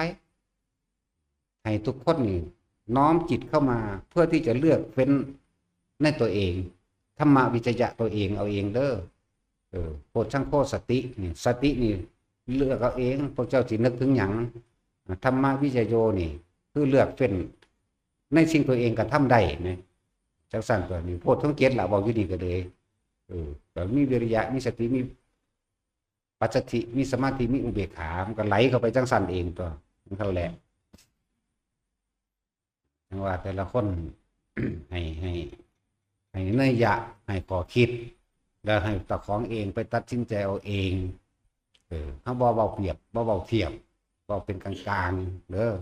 ให้ทุกคนนี่น้อมจิตเข้ามาเพื่อที่จะเลือกเฟ้นในตัวเอง ธรรมวิจยะตัวเองเอาเองเด้อ เออ โพชฌังโคสตินี่ สตินี่เลือกเอาเอง พวกเจ้าสินึกถึงหยัง ธรรมวิจโยนี่ คือเลือกเฟ้นในสิ่งตัวเองกระทำได้นะ จั่งซั่นตัวนี้ โพชฌังเจ็ดล่ะ เว้าอยู่นี่ก็เลย เออ ก็มีวิริยะ มีสติ มีปัสสัทธิ มีสมาธิ มีอุเบกขา มันก็ไหลเข้าไปจั่งซั่นเองตัว มันก็แหละ จั่งว่าแต่ละคน ให้ ให้ ให้นัยยะ ให้ข้อคิด แล้วให้เจ้าของเองไปตัดสินใจเอาเอง เออ เฮาบ่เว้าเปรียบ บ่เว้าเทียบ เว้าเป็นกลางๆ เด้อ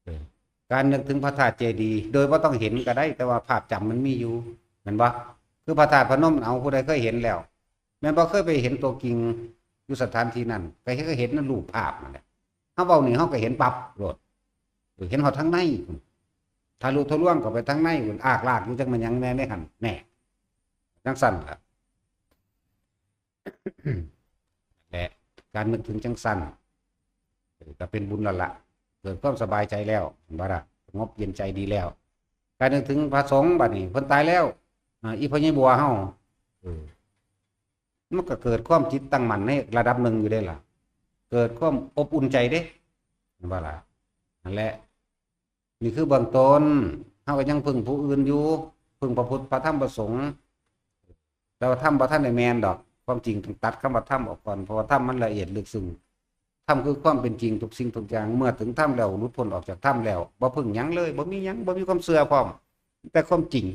เออ การนึกถึงพระธาตุเจดีย์ โดยบ่ต้องเห็นก็ได้ แต่ว่าภาพจำมันมีอยู่ แม่นบ่ คือพระธาตุพนม เอา ผู้ใดเคยเห็นแล้ว แม่นบ่ เคยไปเห็นตัวจริงอยู่สถานที่นั้น ก็เห็น ก็เห็นในรูปภาพนั่นแหละ เฮาเว้านี่เฮาก็เห็นปั๊บโลด เออ เห็นฮอดทางในพุ้น ทะลุทะลวงเข้าไปทางในพุ้น อากลากอยู่จักแม่นหยังแน่ในหั่น แน่ จั่งซั่นล่ะ และการนึกถึงจั่งซั่น เออ ก็เป็นบุญแล้วล่ะ เกิดความสบายใจแล้ว เห็นบ่ล่ะ สงบเย็นใจดีแล้ว การนึกถึงพระสงฆ์บัดนี้ เพิ่นตายแล้ว อ่า อีพ่อใหญ่บัวเฮา เออ มันก็เกิดความจิตตั้งมั่นในระดับหนึ่งอยู่เด้ล่ะ เกิดความอบอุ่นใจเด้ เห็นบ่ล่ะ นั่นแหละ นี่คือเบื้องต้น เฮาก็ยังพึ่งผู้อื่นอยู่ พึ่งพระพุทธ พระธรรม พระสงฆ์ แต่ว่าธรรมบ่ทันได้แม่นดอก ความจริงต้องตัดคำว่าธรรมออกก่อน เพราะว่าธรรมมันละเอียดลึกซึ้ง ธรรมคือความเป็นจริงทุกสิ่งทุกอย่าง เมื่อถึงธรรมแล้ว หลุดพ้นออกจากธรรมแล้ว บ่พึ่งหยังเลย บ่มีหยัง บ่มีความเชื่อพร้อม แต่ความจริง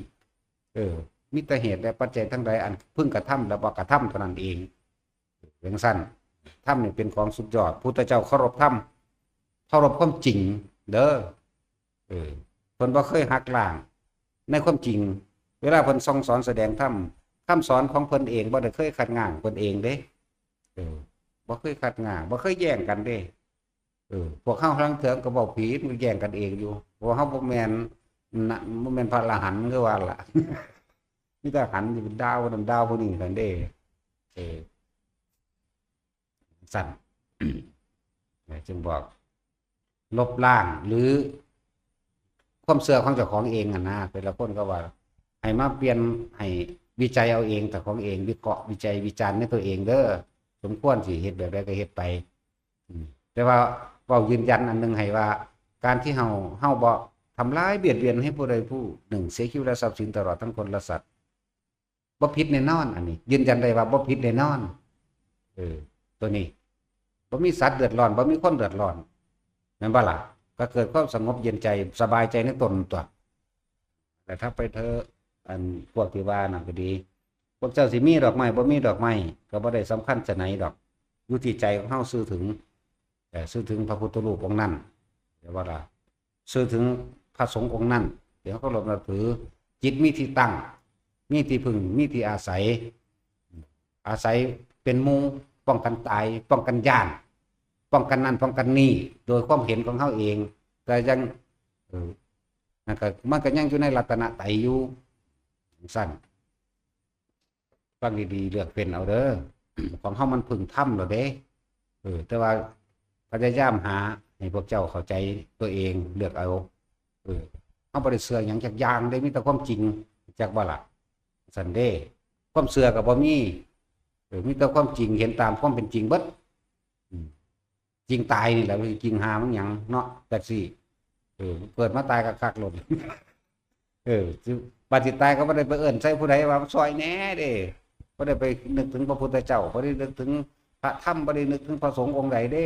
เออ มีแต่เหตุและปัจจัยทั้งหลายอันพึงกระทำและบ่กระทำเท่านั้นเอง จั่งซั่น ธรรมนี่เป็นของสุดยอด พุทธเจ้าเคารพธรรม เคารพความจริง เด้อ เออ เพิ่นบ่เคยหักล้าง ในความจริง เวลาเพิ่นสั่งสอนแสดงธรรม คำสอนของเพิ่นเองบ่ได้เคยคัดง้างเพิ่นเองเด้ เออ บ่เคยคัดง้าง บ่เคยแย้งกันเด้ เออ พวกเฮาลางเทื่อก็เว้าผิด มันแย้งกันเองอยู่ เพราะว่าเฮาบ่แม่นนะ บ่แม่นพระอรหันต์คือว่าล่ะ มีแต่หันอยู่เป็นดาวนั่นดาวผู้นี้นั่นเด้ เออ ซั่น จึงบอก ลบล้างหรือ ความเชื่อของเจ้าของเองอะนะ แต่ละคนก็ว่า ให้มาเปลี่ยน ให้วิจัยเอาเอง เจ้าของเอง วิเคราะห์ วิจัย วิจารณ์ในตัวเองเด้อ สมควรสิเฮ็ดแบบใดก็เฮ็ดไป อืม แต่ว่าเว้ายืนยันอันหนึ่งให้ว่า การที่เฮา เฮาบ่ทำร้ายเบียดเบียนให้ผู้ใดผู้หนึ่งเสียชีวิตและทรัพย์สินตลอดทั้งคนและสัตว์ บ่ผิดแน่นอน อันนี้ ยืนยันได้ว่าบ่ผิดแน่นอน เออ ตัวนี้ บ่มีสัตว์เดือดร้อน บ่มีคนเดือดร้อน แม่นบ่ล่ะ ก็เกิดความสงบเย็นใจ สบายใจในตนตัว แต่ถ้าไปเถอะ อันพวกที่ว่านั่นก็ดี พวกเจ้าสิมีดอกไม้ บ่มีดอกไม้ ก็บ่ได้สำคัญจะไหนดอก อยู่ที่ใจของเฮาซื่อถึง เอ่อ ซื่อถึงพระพุทธรูปองค์นั้น แต่ว่าล่ะ ซื่อถึงพระสงฆ์องค์นั้น ที่เฮาเคารพนับถือ จิตมีที่ตั้ง มีที่พึ่ง มีที่อาศัย อาศัยเป็นหมู่ ป้องกันตาย ป้องกันย้าน ป้องกันนั่นป้องกันนี่ โดยความเห็นของเฮาเอง แต่ยัง เออ นั่นก็ มันก็ยังอยู่ในรัตนตรัยอยู่ ซั่น ฟังดีๆ เลือกเป็นเอาเด้อ ของเฮามันพึ่งธรรมแล้วเด้ เออ แต่ว่าพยายามหาให้พวกเจ้าเข้าใจตัวเอง เลือกเอา เออ เฮาบ่ได้เชื่อหยังจักอย่างเด้ มีแต่ความจริง จักบ่ล่ะ ซั่นเด้ ความเชื่อก็บ่มี เออ มีแต่ความจริง เห็นตามความเป็นจริงเบิด อืม จริงตายนี่แหละ จริงหามันหยังเนาะ จักซี่ เออ เกิดมาตายก็คักโลด เออ สิ บัดสิตายก็บ่ได้ไปเอิ้นใส่ผู้ใดว่าซอยแหน่เด้ บ่ได้ไปนึกถึงพระพุทธเจ้า บ่ได้นึกถึงพระธรรม บ่ได้นึกถึงพระสงฆ์องค์ใดเด้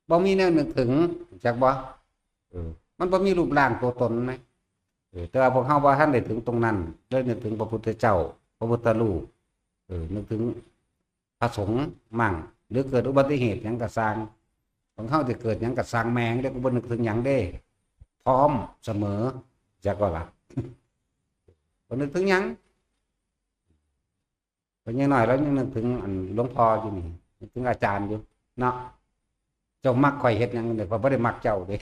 บ่มีแนวนึกถึง จักบ่ เออ มันบ่มีรูปร่างตัวตนนะ เออ แต่ว่าพวกเฮาบ่ทันได้ถึงตรงนั้น เลยนึกถึงพระพุทธเจ้า พระพุทธรูป เออ นึกถึงพระสงฆ์มั่ง หรือเกิดอุบัติเหตุหยังก็ซ่าง ของเฮาสิเกิดหยังก็ซ่างแม่งเด้ กูบ่นึกถึงหยังเด้ พร้อมเสมอ จักบ่ล่ะ บ่นึกถึงหยัง เป็นยังน้อยแล้วยังนึกถึงอันหลวงพ่ออยู่นี่ นึกถึงอาจารย์อยู่ เนาะ เจ้ามักข่อยเฮ็ดหยังเด้ ข่อยบ่ได้มักเจ้าเด้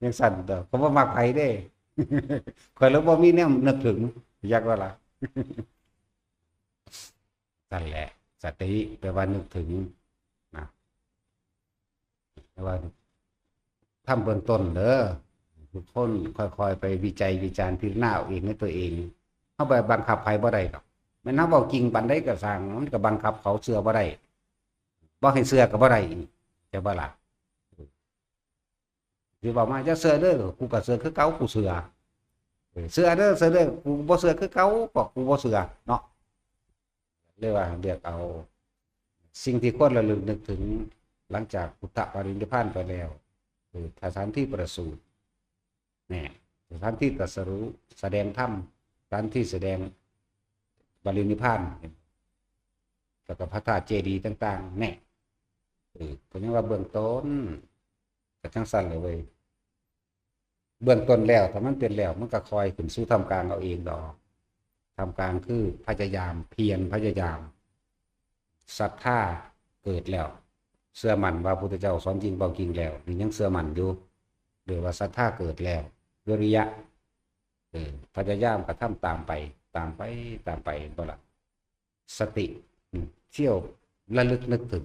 จังซั่นเด้อ ข่อยบ่มักไผเด้ ข่อยเลยบ่มีแนวนึกถึง จักบ่ล่ะ นั่นแหละ สติแปลว่านึกถึง นะ แปลว่าทำเบื้องต้นเด้อ ทุกคนค่อยๆ ไปวิจัยวิจารณ์พิจารณาเอาเองในตัวเอง เฮาไปบังคับไผบ่ได้ดอก แม่นเฮาเว้าจริงปานใดก็ซ่าง มันก็บังคับเขาเชื่อบ่ได้ บ่ให้เชื่อก็บ่ได้อีก ใช่บ่ล่ะ สิเว้ามา "อย่าเชื่อเด้อ กูก็เชื่อคือเก่า กูเชื่อ เออ เชื่อเด้อ เชื่อเด้อ กูบ่เชื่อคือเก่า ก็กูบ่เชื่อ" เนาะ เรียกว่าเลือกเอา สิ่งที่ควรระลึกนึกถึง หลังจากพุทธปรินิพพานไปแล้ว คือสถานที่ประสูติ เนี่ย สถานที่ตรัสรู้ แสดงธรรม สถานที่แสดงปรินิพพาน แล้วก็พระธาตุเจดีย์ต่างๆ เนี่ย เออ ก็ยังว่าเบื้องต้น ก็จังซั่นเลยเว้ย เบื้องต้นแล้ว ถ้ามันเป็นแล้ว มันก็ค่อยขึ้นสู่ท่ามกลางเอาเองดอก ท่ามกลางคือพยายาม เพียรพยายาม ศรัทธาเกิดแล้ว เชื่อมั่นว่าพุทธเจ้าสอนจริงเว้าจริงแล้ว นี่ยังเชื่อมั่นอยู่ เรียกว่าศรัทธาเกิดแล้ว วิริยะ เออ พยายามกระทำตามไป ตามไป ตามไป บ่ล่ะ สติ อืม เที่ยวระลึกนึกถึง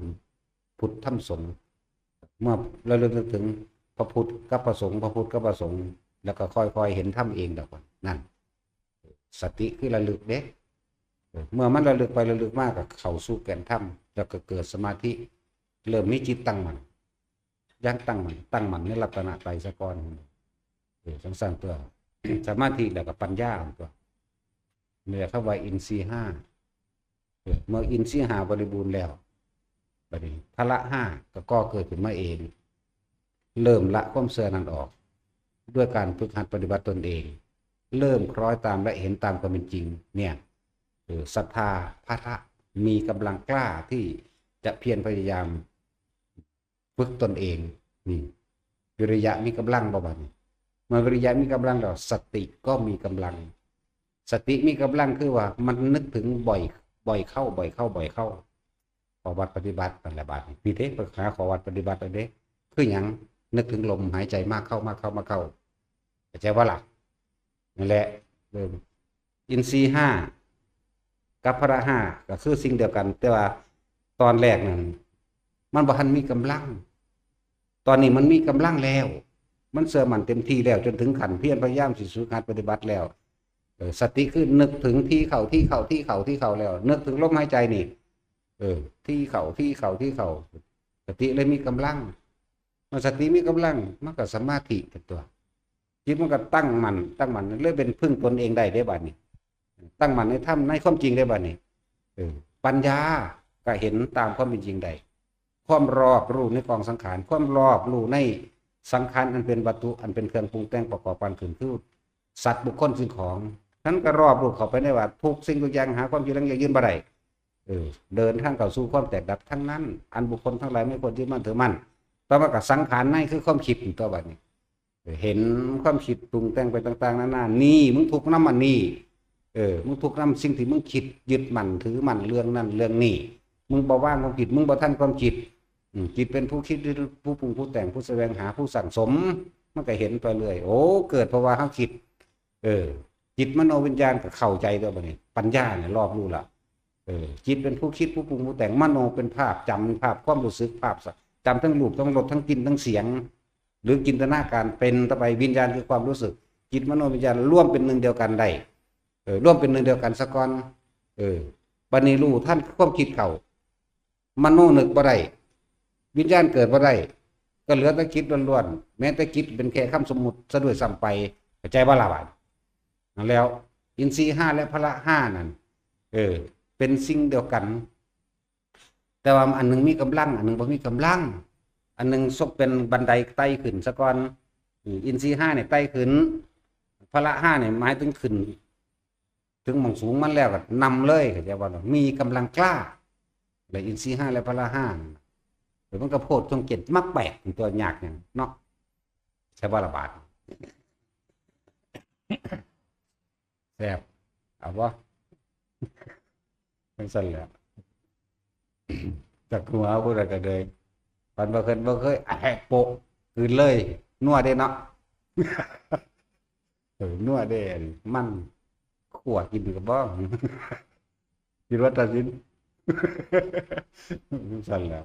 พุทธธรรมสงฆ์ เมื่อระลึกนึกถึงพระพุทธกับพระสงฆ์ พระพุทธกับพระสงฆ์ แล้วก็ค่อยๆ เห็นธรรมเองดอก นั่น สติคือระลึกเด้ เออ เมื่อมันระลึกไประลึกมาก็เข้าสู่แก่นธรรม แล้วก็เกิดสมาธิ เริ่มมีจิตตั้งมั่น อย่างตั้งมั่น ตั้งมั่นในรัตนตรัยซะก่อน เออ จังซั่นตัว สมาธิแล้วก็ปัญญาตัว นี่แหละเขาว่าอินทรีย์ห้า เออ เมื่ออินทรีย์ห้าบริบูรณ์แล้ว บัดนี้พละห้าก็ก่อเกิดขึ้นมาเอง เริ่มละความเชื่อนั้นออก ด้วยการฝึกหัดปฏิบัติตนเอง เริ่มคล้อยตามและเห็นตามความเป็นจริง เนี่ย เออ ศรัทธา พละ มีกำลังกล้าที่จะเพียรพยายาม ฝึกตนเอง นี่ วิริยะมีกำลังบ่บัดนี้ เมื่อวิริยะมีกำลังแล้ว สติก็มีกำลัง สติมีกำลังคือว่ามันนึกถึงบ่อย บ่อยเข้า บ่อยเข้า บ่อยเข้า ข้อวัดปฏิบัตินั่นแหละบัดนี้ นี่เด้ ไปหาข้อวัดปฏิบัติเอาเด้ คือหยัง นึกถึงลมหายใจมากเข้า มากเข้า มากเข้า เข้าใจบ่ล่ะ นั่นแหละ เออ อินทรีย์ห้ากับพละห้าก็คือสิ่งเดียวกัน แต่ว่าตอนแรกนั้น มันบ่ทันมีกำลัง ตอนนี้มันมีกำลังแล้ว มันเชื่อมั่นเต็มที่แล้ว จนถึงขั้นเพียรพยายามสิฝึกหัดปฏิบัติแล้ว เออ สติคือนึกถึงที่เข้า ที่เข้า ที่เข้า ที่เข้าแล้ว นึกถึงลมหายใจนี่ เออ ที่เข้า ที่เข้า ที่เข้า สติเลยมีกำลัง เมื่อสติมีกำลัง มันก็สมาธิเป็นตัว จิตมันก็ตั้งมั่น ตั้งมั่น เลยเป็นพึ่งตนเองได้เด้บัดนี้ ตั้งมั่นในธรรม ในความจริงได้บัดนี้ เออ ปัญญาก็เห็นตามความเป็นจริงได้ ความรอบรู้ในกองสังขาร ความรอบรู้ในสังขารอันเป็นวัตถุ อันเป็นเครื่องปรุงแต่งประกอบกันขึ้น คือสัตว์บุคคลสิ่งของ นั้นก็รอบรู้เข้าไปในว่าทุกสิ่งทุกอย่างหาความจริงแล้วยั่งยืนบ่ได้ เออ เดินทางเข้าสู่ความแตกดับทั้งนั้น อันบุคคลทั้งหลายไม่ควรยึดมั่นถือมั่น ต่อมาก็สังขารในคือความคิดตัวบัดนี้ เห็นความคิดปรุงแต่งไปต่างๆนานา นี่มึงทุกข์นำอันนี้ เออ มึงทุกข์นำสิ่งที่มึงคิดยึดมั่นถือมั่นเรื่องนั้นเรื่องนี้ มึงบ่วางความคิด มึงบ่ทันความคิด อืม จิตเป็นผู้คิด ผู้ปรุง ผู้แต่ง ผู้แสวงหา ผู้สั่งสม มันก็เห็นไปเรื่อย โอ้ เกิดเพราะว่าเฮาคิด เออ จิตมโนวิญญาณก็เข้าใจตัวบัดนี้ ปัญญาเนี่ยรอบรู้ละ เออ จิตเป็นผู้คิด ผู้ปรุง ผู้แต่ง มโนเป็นภาพจำ ภาพความรู้สึก ภาพสัก จำทั้งรูป ทั้งรส ทั้งกลิ่น ทั้งเสียง หรือจินตนาการเป็นต่อไป วิญญาณคือความรู้สึก จิตมโนวิญญาณร่วมเป็นหนึ่งเดียวกันได้ เออ ร่วมเป็นหนึ่งเดียวกันซะก่อน เออ บัดนี้รู้ทันความคิดเข้า มโนนึกบ่ได้ วิญญาณเกิดบ่ได้ ก็เหลือแต่จิตล้วนๆ แม้แต่จิตเป็นแค่คำสมมุติซะด้วยซ้ำไป เข้าใจบ่ล่ะบาด นั่นแล้ว อินทรีย์ห้าและพละห้านั่น เออ เป็นสิ่งเดียวกัน แต่ว่าอันหนึ่งมีกำลัง อันหนึ่งบ่มีกำลัง อันหนึ่งซกเป็นบันไดไต่ขึ้นซะก่อน อืม อินทรีย์ห้าเนี่ยไต่ขึ้น พละห้าเนี่ยหมายถึงขึ้น ถึงหม่องสูงมันแล้วก็นำเลย เข้าใจบ่ล่ะ มีกำลังกล้า และอินทรีย์ห้าและพละห้านั่นน่ะ เดี๋ยวมันก็โพชฌงค์เจ็ด มรรคแปด เป็นตัวยากหยังเนาะ ใช่บ่ล่ะบาด แซ่บ เอาบ่ จั่งซั้นแหละ จากหัวผู้ใดก็เลย ปันบ่เคย บ่เคย แอะ โปะ กลืนเลย นัวเด้เนาะ เออ นัวเด้ มัน ขั่วกินก็บ่ คิดว่าตัดสิน จั่งซั้นแหละ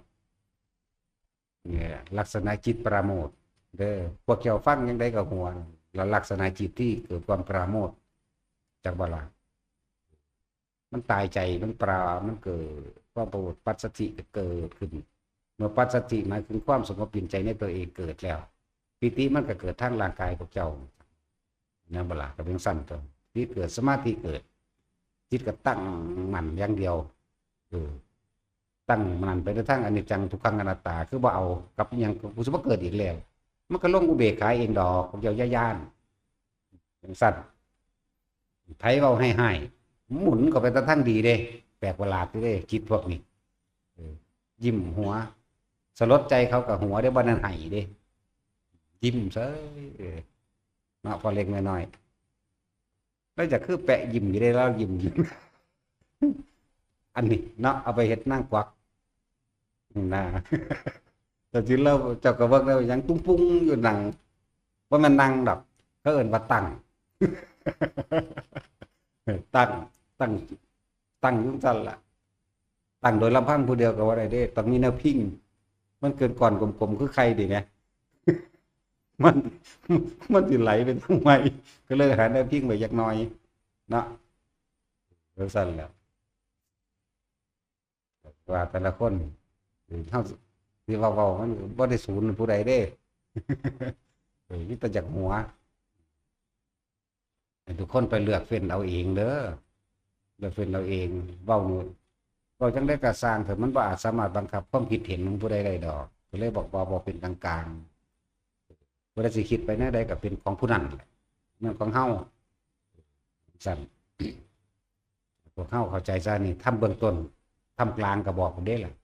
เนี่ย ลักษณะจิตปราโมทย์ เด้อ พวกเจ้าฟังจั่งใดก็หัว แล้วลักษณะจิตที่เกิดความปราโมทย์ จักบ่ล่ะ มันตายใจ มันปรา มันเกิดความปราโมทย์ ปัสสัทธิก็เกิดขึ้น เมื่อปัสสัทธิหมายถึงความสงบเย็นใจในตัวเองเกิดแล้ว ปีติมันก็เกิดทางร่างกายพวกเจ้า นั่นบ่ล่ะ ก็เป็นซั่นตัว จิตเกิด สมาธิเกิด จิตก็ตั้งมั่นอย่างเดียว เออ ตั้งมั่นไปในทางอนิจจังทุกขังอนัตตา คือบ่เอากับอิหยัง กูสิบ่เกิดอีกแล้ว มันก็ลงอุเบกขาเองดอก พวกเจ้าอย่าย้าน จั่งซั่น ไผเว้าร้ายๆ หมุนเข้าไปแต่ทางดีเด้ แปลกประหลาดอยู่เด้ จิตพวกนี้ เออ ยิ้มหัว สลดใจเขาก็หัวเด้ บ่นั้นไห้เด้ ยิ้มเฉย เออ เนาะ พอเล็กน้อยๆ แล้วจะคือแปะยิ้มอยู่ได้ แล้วยิ้มอยู่ อันนี้เนาะ เอาไปเฮ็ดนางกวักนะ แต่จริงแล้วเจ้าก็เบิ่งแล้วยังตุ้งปุ้งอยู่นั่ง บ่แม่นนั่งดอก เขาเอิ้นว่าตั้ง ตั้ง ตั้ง ตั้งจั่งซั่นล่ะ ตั้งโดยลำพังผู้เดียวก็บ่ได้เด้ ต้องมีแนวพิง มันเกิดก้อนกลมๆ คือไข่นี่แหม มัน มันสิไหลไปทางใหม่ ก็เลยหาแนวพิงไว้จักหน่อย เนาะ จั่งซั่นแหละ ว่าแต่ละคน เฮาสิเว้าๆ มันบ่ได้สูนผู้ใดเด้ เออ มีแต่อยากหัว ให้ทุกคนไปเลือกเฟ้นเอาเองเด้อ เลือกเฟ้นเอาเอง เว้า เว้าจั่งใดก็ซ่างเถาะ มันบ่อาจสามารถบังคับความคิดเห็นของผู้ใดได้ดอก ก็เลยบอกว่าบ่เป็นกลางๆ ผู้ใดสิคิดไปแนวใดก็เป็นของผู้นั้นแหละ นั่นของเฮา ซั่น พวกเฮาเข้าใจซะนี่ ธรรมเบื้องต้น ธรรมกลางก็บอกเด้ล่ะ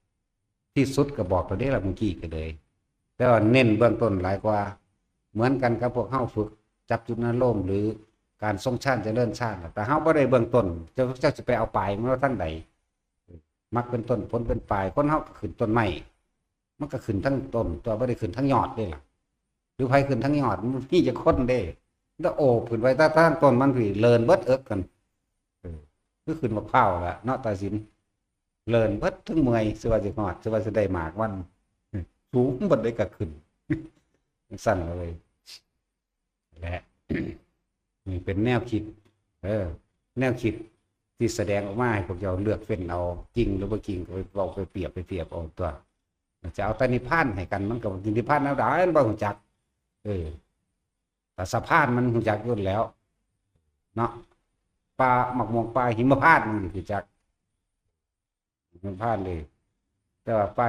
ที่สุดก็บอกตัวเด้ล่ะ เมื่อกี้ก็เลย แต่ว่าเน้นเบื้องต้นหลายกว่า เหมือนกันกับพวกเฮาฝึกจับจุดอารมณ์ หรือการทรงฌานเจริญฌานล่ะ แต่เฮาบ่ได้เบื้องต้น เจ้า เจ้าสิไปเอาปลายมันว่าทางใด มรรคเป็นต้น ผลเป็นปลาย คนเฮาก็ขึ้นต้นไม้ มันก็ขึ้นทั้งต้น ตัวบ่ได้ขึ้นทั้งยอดเด้ล่ะ หรือไผขึ้นทั้งยอด มันมีจักคนเด้ แล้วโอบขึ้นไปตางต้นมันพี้ เลินเบิดเอิกกัน เออ คือขึ้นมะพร้าวล่ะเนาะ ตาสิน เลินเบิดทั้งเมื่อย สิว่าสิฮอด สิว่าสิได้หมากมัน สูงเบิดเลยก็ขึ้น จั่งซั่นเลย และ นี่เป็นแนวคิด เออ แนวคิดที่แสดงออกมาให้พวกเจ้าเลือกเฟ้นเอา จริงหรือบ่จริง ก็ไปเว้าไปเปรียบไปเทียบเอาตัว จะเอาแต่นิพพานให้กัน มันก็นิพพานแนวใด มันบ่รู้จัก เออ แต่สะพานมันรู้จักอยู่แล้ว เนาะ ป่า มะม่วงป่าหิมพานต์มันรู้จัก หิมพานต์เลย แต่ว่าป่า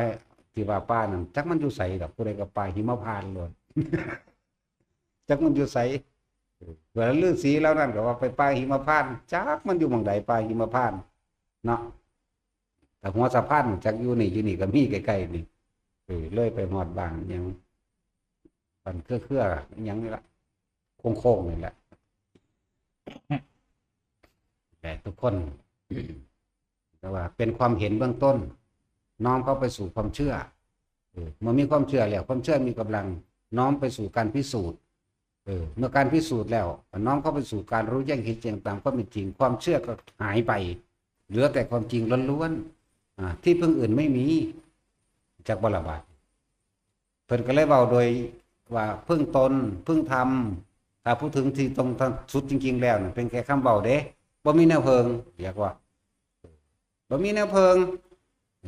ที่ว่าป่านั่น จักมันอยู่ไสดอก ผู้ใดก็ป่าหิมพานต์โลด จักมันอยู่ไส เวลาฤาษีเหล่านั้นก็ว่าไปป่าหิมพานต์ จักมันอยู่หม่องใดป่าหิมพานต์ เนาะ แต่หัวสะพานจักอยู่นี่ อยู่นี่ก็มีใกล้ๆนี่ เออ เลยไปฮอดบ้านหยัง ปั่นเครือๆ อหย่างนี้ละ โค้งๆ นี่แหละ แต่ทุกคน แต่ว่าเป็นความเห็นเบื้องต้น น้อมเข้าไปสู่ความเชื่อ เออ เมื่อมีความเชื่อแล้ว ความเชื่อมีกำลังน้อมไปสู่การพิสูจน์ เออ เมื่อการพิสูจน์แล้ว น้อมเข้าไปสู่การรู้แจ้งเห็นแจ้งตามความเป็นจริง ความเชื่อก็หายไป เหลือแต่ความจริงล้วนๆ อ่า ที่พึ่งอื่นไม่มี จักบ่ละบาด เพิ่นก็เลยเว้าโดยว่าพึ่งตน พึ่งธรรม ถ้าพูดถึงที่ตรงสุดจริงๆ แล้วน่ะ เป็นแค่คำเว้าเด้ บ่มีแนวเพิ่ง เรียกว่า บ่มีแนวเพิ่ง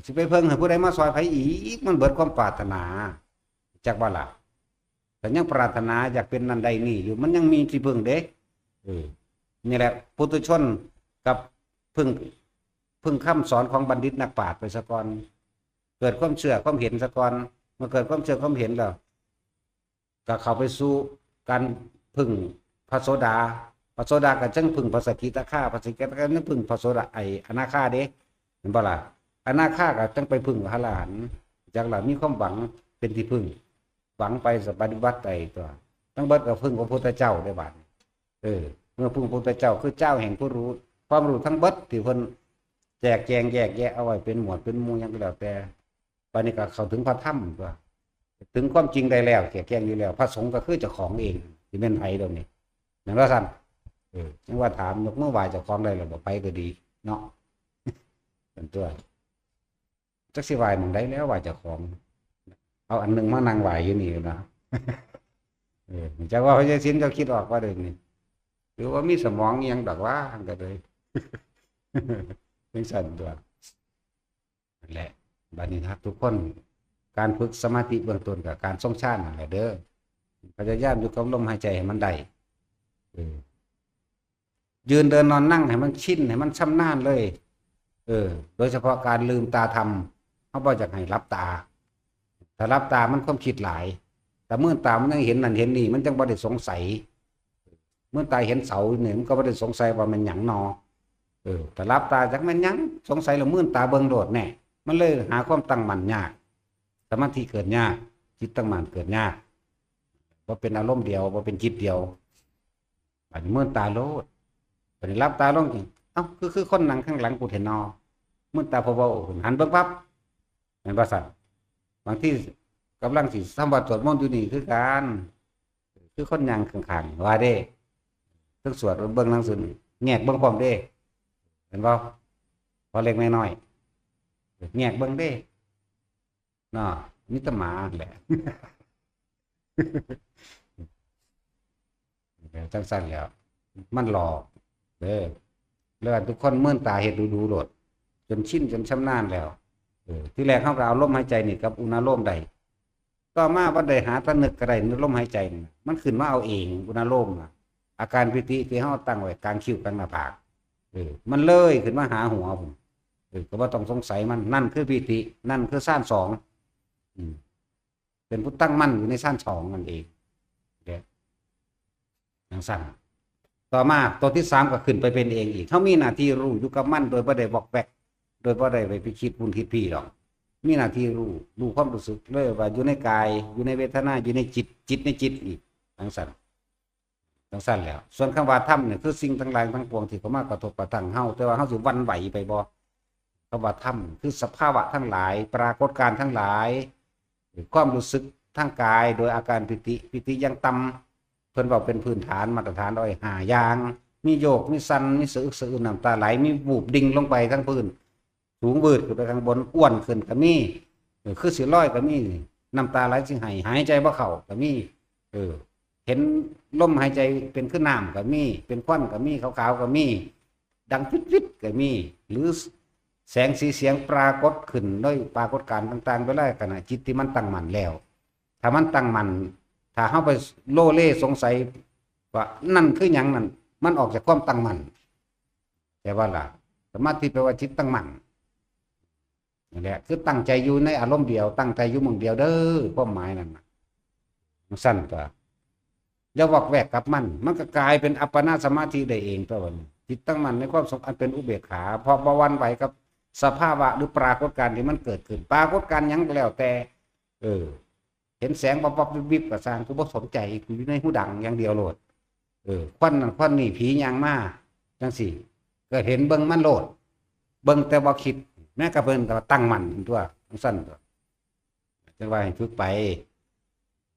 สิไปเพิ่งให้ผู้ใดมาซอยไผอีก มันเบิดความปรารถนา จักบ่ล่ะ แต่ยังปรารถนาอยากเป็นนั่นได้นี่อยู่ มันยังมีที่พึ่งเด้ เออ นี่แหละ ปุถุชนกับพึ่ง พึ่งคำสอนของบัณฑิตนักปราชญ์ไปซะก่อน เกิดความเชื่อความเห็นซะก่อน เมื่อเกิดความเชื่อความเห็นแล้ว ก็เข้าไปสู่การพึ่งพระโสดา พระโสดาก็จั่งพึ่งพระสกิทาคา พระสกิทาคาจั่งพึ่งพระโสดา ไอ้อนาคาเด้ เห็นบ่ล่ะ อนาคาก็จั่งไปพึ่งพระอรหันต์ จั่งล่ะมีความหวังเป็นที่พึ่ง หวังไปสะปฏิบัติไปตัว ทั้งเบิดก็พึ่งพระพุทธเจ้าได้บาดนี้ เออ เมื่อพึ่งพระพุทธเจ้า คือเจ้าแห่งผู้รู้ ความรู้ทั้งเบิดที่เพิ่นแจกแจงแยกแยะเอาไว้เป็นหมวดเป็นหมู่หยังก็แล้วแต่ บัดนี้ก็เข้าถึงพระธรรมตัว ถึงความจริงได้แล้ว แก่แก่อยู่แล้ว พระสงฆ์ก็คือเจ้าของเอง สิแม่นไผเดี๋ยวนี้ นั่นว่าซั่น เออ ยังว่าถามยกมือไหว้เจ้าของได้แล้วบ่ ไปก็ดี เนาะ เป็นตัว จักสิไหว้หม่องใดแล้ว ไหว้เจ้าของ เอาอันหนึ่งมานั่งไหว้อยู่นี่นะ เออ จักว่าพระเจ้าสินเจ้าคิดออกว่าเดี๋ยวนี้ หรือว่ามีสมองอิหยังดอกว่า ก็เลย จั่งซั่นตัว นั่นแหละ บัดนี้ครับทุกคน การฝึกสมาธิเบื้องต้นกับการทรงฌานนั่นแหละเด้อ พยายามอยู่กับลมหายใจให้มันได้ เออ ยืนเดินนอนนั่งให้มันชิน ให้มันชำนาญเลย เออ โดยเฉพาะการลืมตาทำ เฮาบ่อยากให้หลับตา ถ้าหลับตามันความคิดหลาย แต่มืดตามันยังเห็นนั่นเห็นนี่ มันจั่งบ่ได้สงสัย มืดตาเห็นเสาเนี่ย มันก็บ่ได้สงสัยว่ามันหยังนอ เออ แต่หลับตาจักแม่นหยัง สงสัยแล้วมืดตาเบิ่งโลดแน่ มันเลยหาความตั้งมั่นยาก สมาธิเกิดยาก จิตตั้งมั่นเกิดยาก บ่เป็นอารมณ์เดียว บ่เป็นจิตเดียว บัดนี้มืดตาโลด บัดนี้หลับตาลง เอ้า คือ คือคนนั่งข้างหลังกูแท้นอ มืดตาพอเว้า หันเบิ่งปั๊บ แม่นบ่ซั่น บางทีกำลังสิทำวัตรสวดมนต์อยู่นี่คือกัน คือคนย่างข้างๆ ว่าเด้ เทิงสวดเบิ่งหนังสือนี่ แงกเบิ่งพร้อมเด้ เห็นบ่ พอเล็กน้อยๆ แงกเบิ่งเด้ เนาะ มีแต่หมาแหละ จั่งซั่นแหล้ว มันหลอกเด้อ แล้วทุกคนมืดตาเฮ็ดดูๆ โลด จนชินจนชำนาญแล้ว เออ ที่แรกเฮาก็เอาลมหายใจนี่กับอุณาโลมได้ ต่อมาบ่ได้หาตะนึกก็ได้ลมหายใจนี่ มันขึ้นมาเอาเอง อุณาโลมน่ะ อาการปีติที่เฮาตั้งไว้กลางคิ้วกลางหน้าผาก เออ มันเลยขึ้นมาหาหัวพุ้น เออ ก็บ่ต้องสงสัยมัน นั่นคือปีติ นั่นคือฌานสอง อืม เป็นผู้ตั้งมั่นอยู่ในฌานสองนั่นเอง เด้อ จั่งซั่น ต่อมาตัวที่สามก็ขึ้นไปเป็นเองอีก เฮามีหน้าที่รู้อยู่กับมันโดยบ่ได้วอกแวก โดยบ่ได้ไปคิดนู่นคิดนี่ดอก มีหน้าที่รู้ รู้ความรู้สึกเลยว่าอยู่ในกาย อยู่ในเวทนา อยู่ในจิต จิตในจิตอีก จั่งซั่น จั่งซั่นแหล้ว ส่วนคำว่าธรรมเนี่ยคือสิ่งทั้งหลายทั้งปวงที่เข้ามากระทบกระทั่งเฮา แต่ว่าเฮาสิหวั่นไหวไปบ่ คำว่าธรรมคือสภาวะทั้งหลาย ปรากฏการณ์ทั้งหลาย ความรู้สึกทางกายโดยอาการปีติ ปีติอย่างต่ำ เพิ่นเว้าเป็นพื้นฐานมาตรฐานเอาไว้ห้าอย่าง มีโยก มีสั่น มีสะอึกสะอื้น น้ำตาไหล มีวูบดิ่งลงไปทั้งพื้น สูงวืดขึ้นไปข้างบน อ้วนขึ้นก็มี เออ คือสิลอยก็มี น้ำตาไหลสิไหล หายใจบ่เข้าก็มี เออ เห็นลมหายใจเป็นคือน้ำก็มี เป็นควันก็มี ขาวๆก็มี ดังวิดๆก็มี หรือแสงสีเสียงปรากฏขึ้นโดยปรากฏการณ์ต่างๆ เวลาขณะจิตที่มันตั้งมั่นแล้ว ถ้ามันตั้งมั่น ถ้าเฮาไปโลเลสงสัยว่านั่นคือหยังนั่น มันออกจากความตั้งมั่น แต่ว่าล่ะ สมาธิแปลว่าจิตตั้งมั่น นั่นแหละ คือตั้งใจอยู่ในอารมณ์เดียว ตั้งใจอยู่หม่องเดียวเด้อ ความหมายนั่นน่ะ มันสั้นตัว อย่าวอกแวกกับมัน มันก็กลายเป็นอัปปนาสมาธิได้เองตัวมัน จิตตั้งมั่นในความสงบอันเป็นอุเบกขา เพราะบ่หวั่นไหวกับสภาวะหรือปรากฏการณ์ที่มันเกิดขึ้น ปรากฏการณ์หยังก็แล้วแต่ เออ เห็นแสงวับวับวิบวิบก็ซ่าง กูบ่สนใจ กูอยู่ในฮูดังอย่างเดียวโลด เออ ควันนั่นควันนี่ ผีย่างมาจังซี่ ก็เห็นเบิ่งมันโลด เบิ่งแต่บ่คิด แม้กระทั่งก็ตั้งมั่นตัวจังซั่นตัว จังว่าให้ฝึกไป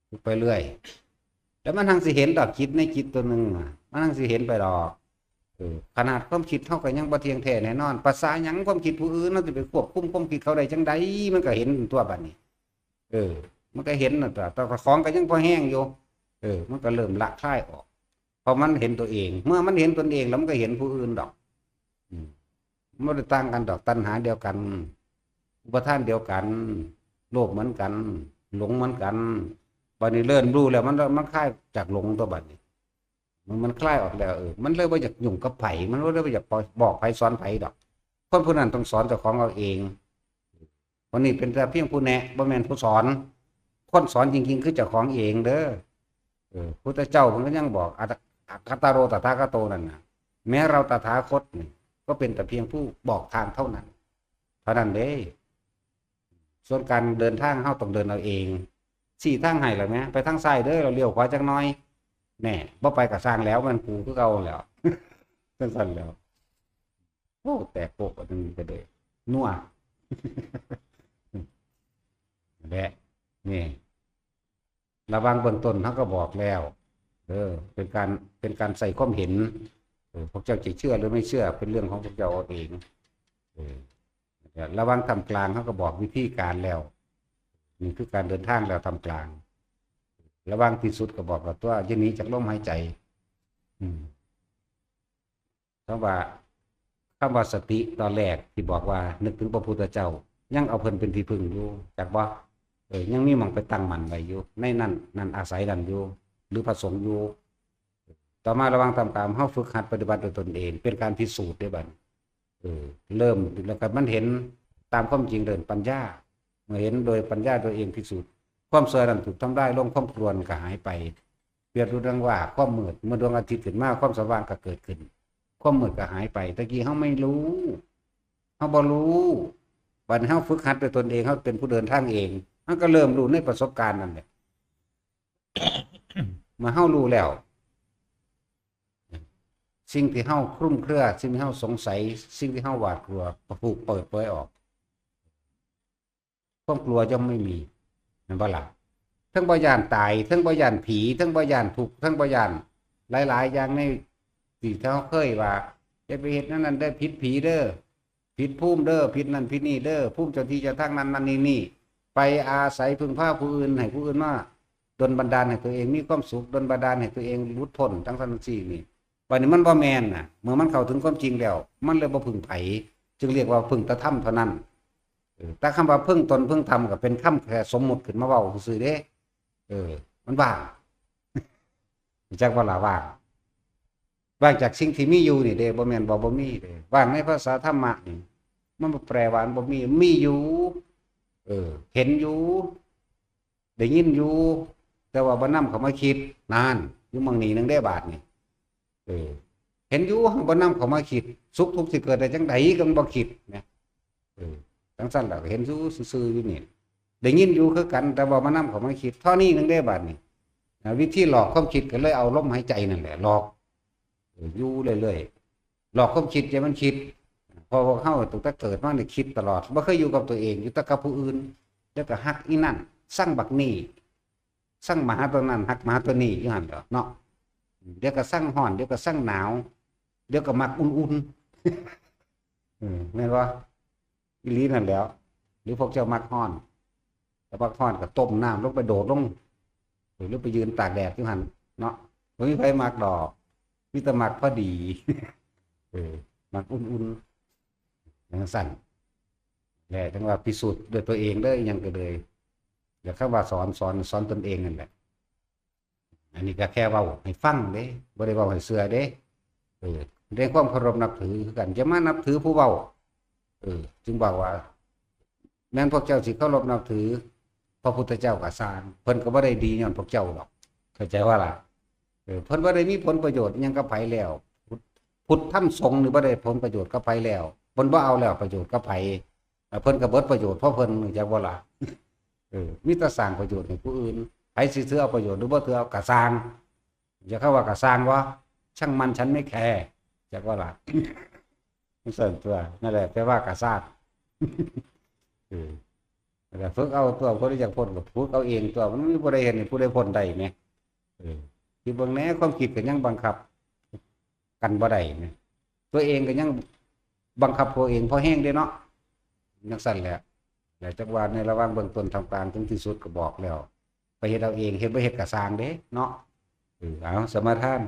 ฝึกไปเรื่อย แล้วมันทั้งสิเห็นดอกจิตในจิตตัวหนึ่งน่ะ มันทั้งสิเห็นไปดอก เออ ขนาดความคิดเฮาก็ยังบ่เที่ยงแท้แน่นอน ภาษาหยังความคิดผู้อื่น เราสิไปควบคุมความคิดเขาได้จังใด มันก็เห็นตัวบัดนี้ เออ มันก็เห็นน่ะตัว แต่ของก็ยังพอแห้งอยู่ เออ มันก็เริ่มละคลายออก เพราะมันเห็นตัวเอง เมื่อมันเห็นตนเองแล้วมันก็เห็นผู้อื่นดอก อืม มันบ่ได้ต่างกันดอก ตัณหาเดียวกัน อุปาทานเดียวกัน โลภเหมือนกัน หลงเหมือนกัน บัดนี้เริ่มรู้แล้ว มัน มันคลายจากหลงตัวบัดนี้ มัน มันคลายออกแล้ว เออ มันเลยบ่อยากยุ่งกับไผ มันเลยบ่อยากบอกไผสอนไผดอก คนผู้นั้นต้องสอนเจ้าของเอาเอง คนนี้เป็นแต่เพียงผู้แนะ บ่แม่นผู้สอน คนสอนจริงๆ คือเจ้าของเองเด้อ เออ พุทธเจ้าเพิ่นก็ยังบอก อัตตะ อัตตโรตถาคโตนั่นน่ะ แม้เราตถาคตนี่ ก็เป็นแต่เพียงผู้บอกทางเท่านั้น เท่านั้นเด้ ส่วนการเดินทางเฮาต้องเดินเอาเอง ชี้ทางให้แล้วแหม ไปทางซ้ายเด้อ เราเลี้ยวขวาจักหน่อย แน่ บ่ไปก็ซ่างแล้ว มันกูคือเก่าแล้ว จังซั่นแล้ว โอ้ แตกโปกอันนี้ก็เด้ นัว และ นี่ ระวังเบื้องต้นเฮาก็บอกแล้ว เออ เป็นการ เป็นการใส่ความเห็น เออ พวกเจ้าจะเชื่อหรือไม่เชื่อ เป็นเรื่องของพวกเจ้าเอาเอง เออ ระวังท่ามกลางเฮาก็บอกวิธีการแล้ว นี่คือการเดินทางแล้วท่ามกลาง ระวังที่สุดก็บอกกับตัว อย่าหนีจากลมหายใจ อืม คำว่า คำว่าสติตอนแรกที่บอกว่านึกถึงพระพุทธเจ้า ยังเอาเพิ่นเป็นที่พึ่งอยู่ จักบ่ เออ ยังมีหม่องไปตั้งมั่นไว้อยู่ ในนั้น นั่นอาศัยนั่นอยู่ หรือพระสงฆ์อยู่ ต่อมาระวังท่ามกลาง เฮาฝึกหัดปฏิบัติด้วยตนเอง เป็นการพิสูจน์เด้บัดนี้ เออ เริ่ม แล้วก็มันเห็นตามความจริง เริ่มปัญญา เมื่อเห็นโดยปัญญาตัวเองพิสูจน์ ความเชื่อนั้นถูกทำลายลง ความกลัวนั้นก็หายไป เปรียบดูดังว่าความมืด เมื่อดวงอาทิตย์ขึ้นมา ความสว่างก็เกิดขึ้น ความมืดก็หายไป ตะกี้เฮาไม่รู้ เฮาบ่รู้ บัดนี้เฮาฝึกหัดด้วยตนเอง เฮาเป็นผู้เดินทางเอง มันก็เริ่มรู้ในประสบการณ์นั่นแหละ เมื่อเฮารู้แล้ว สิ่งที่เฮาคลุมเครือ สิ่งที่เฮาสงสัย สิ่งที่เฮาหวาดกลัว ก็ถูกเปิดเผยออก ความกลัวย่อมไม่มี แม่นบ่ล่ะ ทั้งบ่ย้านตาย ทั้งบ่ย้านผี ทั้งบ่ย้านทุกข์ ทั้งบ่ย้านหลายๆ อย่างในที่เฮาเคยว่า อย่าไปเฮ็ดนั่นนั่นเด้อ ผิดผีเด้อ ผิดภูมิเด้อ ผิดนั่นผิดนี่เด้อ ภูมิเจ้าที่เจ้าทางนั่นนั่นนี่นี่ ไปอาศัยพึ่งพาผู้อื่น ให้ผู้อื่นมาดลบันดาลให้ตัวเองมีความสุข ดลบันดาลให้ตัวเองหลุดพ้น จังซั่นจังซี่นี่ บัดนี้มันบ่แม่นน่ะ เมื่อมันเข้าถึงความจริงแล้ว มันเลยบ่พึ่งไผ จึงเรียกว่าพึ่งแต่ธรรมเท่านั้น เออ แต่คำว่าพึ่งตนพึ่งธรรมก็เป็นคำแค่สมมุติขึ้นมาเว้าซื่อๆเด้ เออ มันว่าง จักว่าล่ะ ว่าง ว่างจากสิ่งที่มีอยู่นี่เด้ บ่แม่นว่าบ่มีเด้ ว่างในภาษาธรรมะนี่ มันบ่แปลว่ามันบ่มี มีอยู่ เออ เห็นอยู่ ได้ยินอยู่ แต่ว่าบ่นำเข้ามาคิด นั่น อยู่หม่องนี้หนึ่งเด้บาดนี่ เออ เห็นอยู่ บ่นำเข้ามาคิด สุขทุกข์สิเกิดได้จังใดก็บ่คิดเนี่ย เออ จังซั่นล่ะ เห็นอยู่ซื่อๆอยู่นี่ ได้ยินอยู่คือกัน แต่ว่าบ่นำเข้ามาคิด เท่านี้หนึ่งเด้บาดนี่ อ่า วิธีหลอกความคิดก็เลยเอาลมหายใจนั่นแหละหลอก เออ อยู่เรื่อยๆ หลอกความคิดอย่ามันคิด เพราะพวกเฮาตั้งแต่เกิดมานี่คิดตลอด บ่เคยอยู่กับตัวเอง อยู่แต่กับผู้อื่น แล้วก็ฮักอีนั่น ซังบักนี่ ซังหมาตัวนั้น ฮักหมาตัวนี้อยู่หั่นแหล้วเนาะ เดี๋ยวก็ซังร้อน เดี๋ยวก็ซังหนาว เดี๋ยวก็มักอุ่นๆ เออ แม่นบ่ อีหลีนั่นแหล้ว หรือพวกเจ้ามักร้อน ถ้ามักร้อนก็ต้มน้ำลงไป โดดลง เออ หรือไปยืนตากแดดอยู่หั่นเนาะ บ่มีไผมักดอก มีแต่มักพอดี เออ มักอุ่นๆ จังซั่นแหละ จังว่าพิสูจน์ด้วยตัวเองเด้อ อิหยังก็เลย แล้วคำว่าสอน สอน สอนตนเองนั่นแหละ อันนี้ก็แค่เว้าให้ฟังเด้ บ่ได้เว้าให้เชื่อเด้ เออ ในความเคารพนับถือคือกัน จะมานับถือผู้เว้า เออ จึงบอกว่า แม้นพวกเจ้าสิเคารพนับถือ พระพุทธเจ้าก็ซ่าง เพิ่นก็บ่ได้ดีย้อนพวกเจ้าดอก เข้าใจว่าล่ะ เออ เพิ่นบ่ได้มีผลประโยชน์อิหยังกับไผแล้ว พุทธ พุทธธรรมสงฆ์นี่บ่ได้ผลประโยชน์กับไผแล้ว เพิ่นบ่เอาแล้วประโยชน์กับไผ เออ เพิ่นก็เบิดประโยชน์เพราะเพิ่น รู้จักบ่ล่ะ เออ มีแต่สร้างประโยชน์ให้ผู้อื่น ไผสิถือเอาประโยชน์หรือบ่ถือเอาก็ซ่าง จะเข้าว่าก็ซ่างวะ ช่างมัน ฉันไม่แคร์ จักว่าล่ะ มันซั่นตัว นั่นแหละ แปลว่าก็ซ่าง เออ นั่นแหละ ฝึกเอาตัว ผู้ใดอยากพ้นก็ฝึกเอาเองตัว มันมีผู้ใดเห็นผู้ใดพ้นได้ไหม เออ ที่เบิ่งแหน่ ความคิดก็ยังบังคับ กันบ่ได้นะ ตัวเองก็ยังบังคับตัวเองพอแฮงเด้เนาะ จั่งซั่นแหละ แล้วจักว่าในระหว่างเบื้องต้นท่ามกลางถึงที่สุดก็บอกแล้ว ไปเฮ็ดเอาเอง เฮ็ดบ่เฮ็ดก็ซ่างเด้เนาะ เออ เอา สมาทาน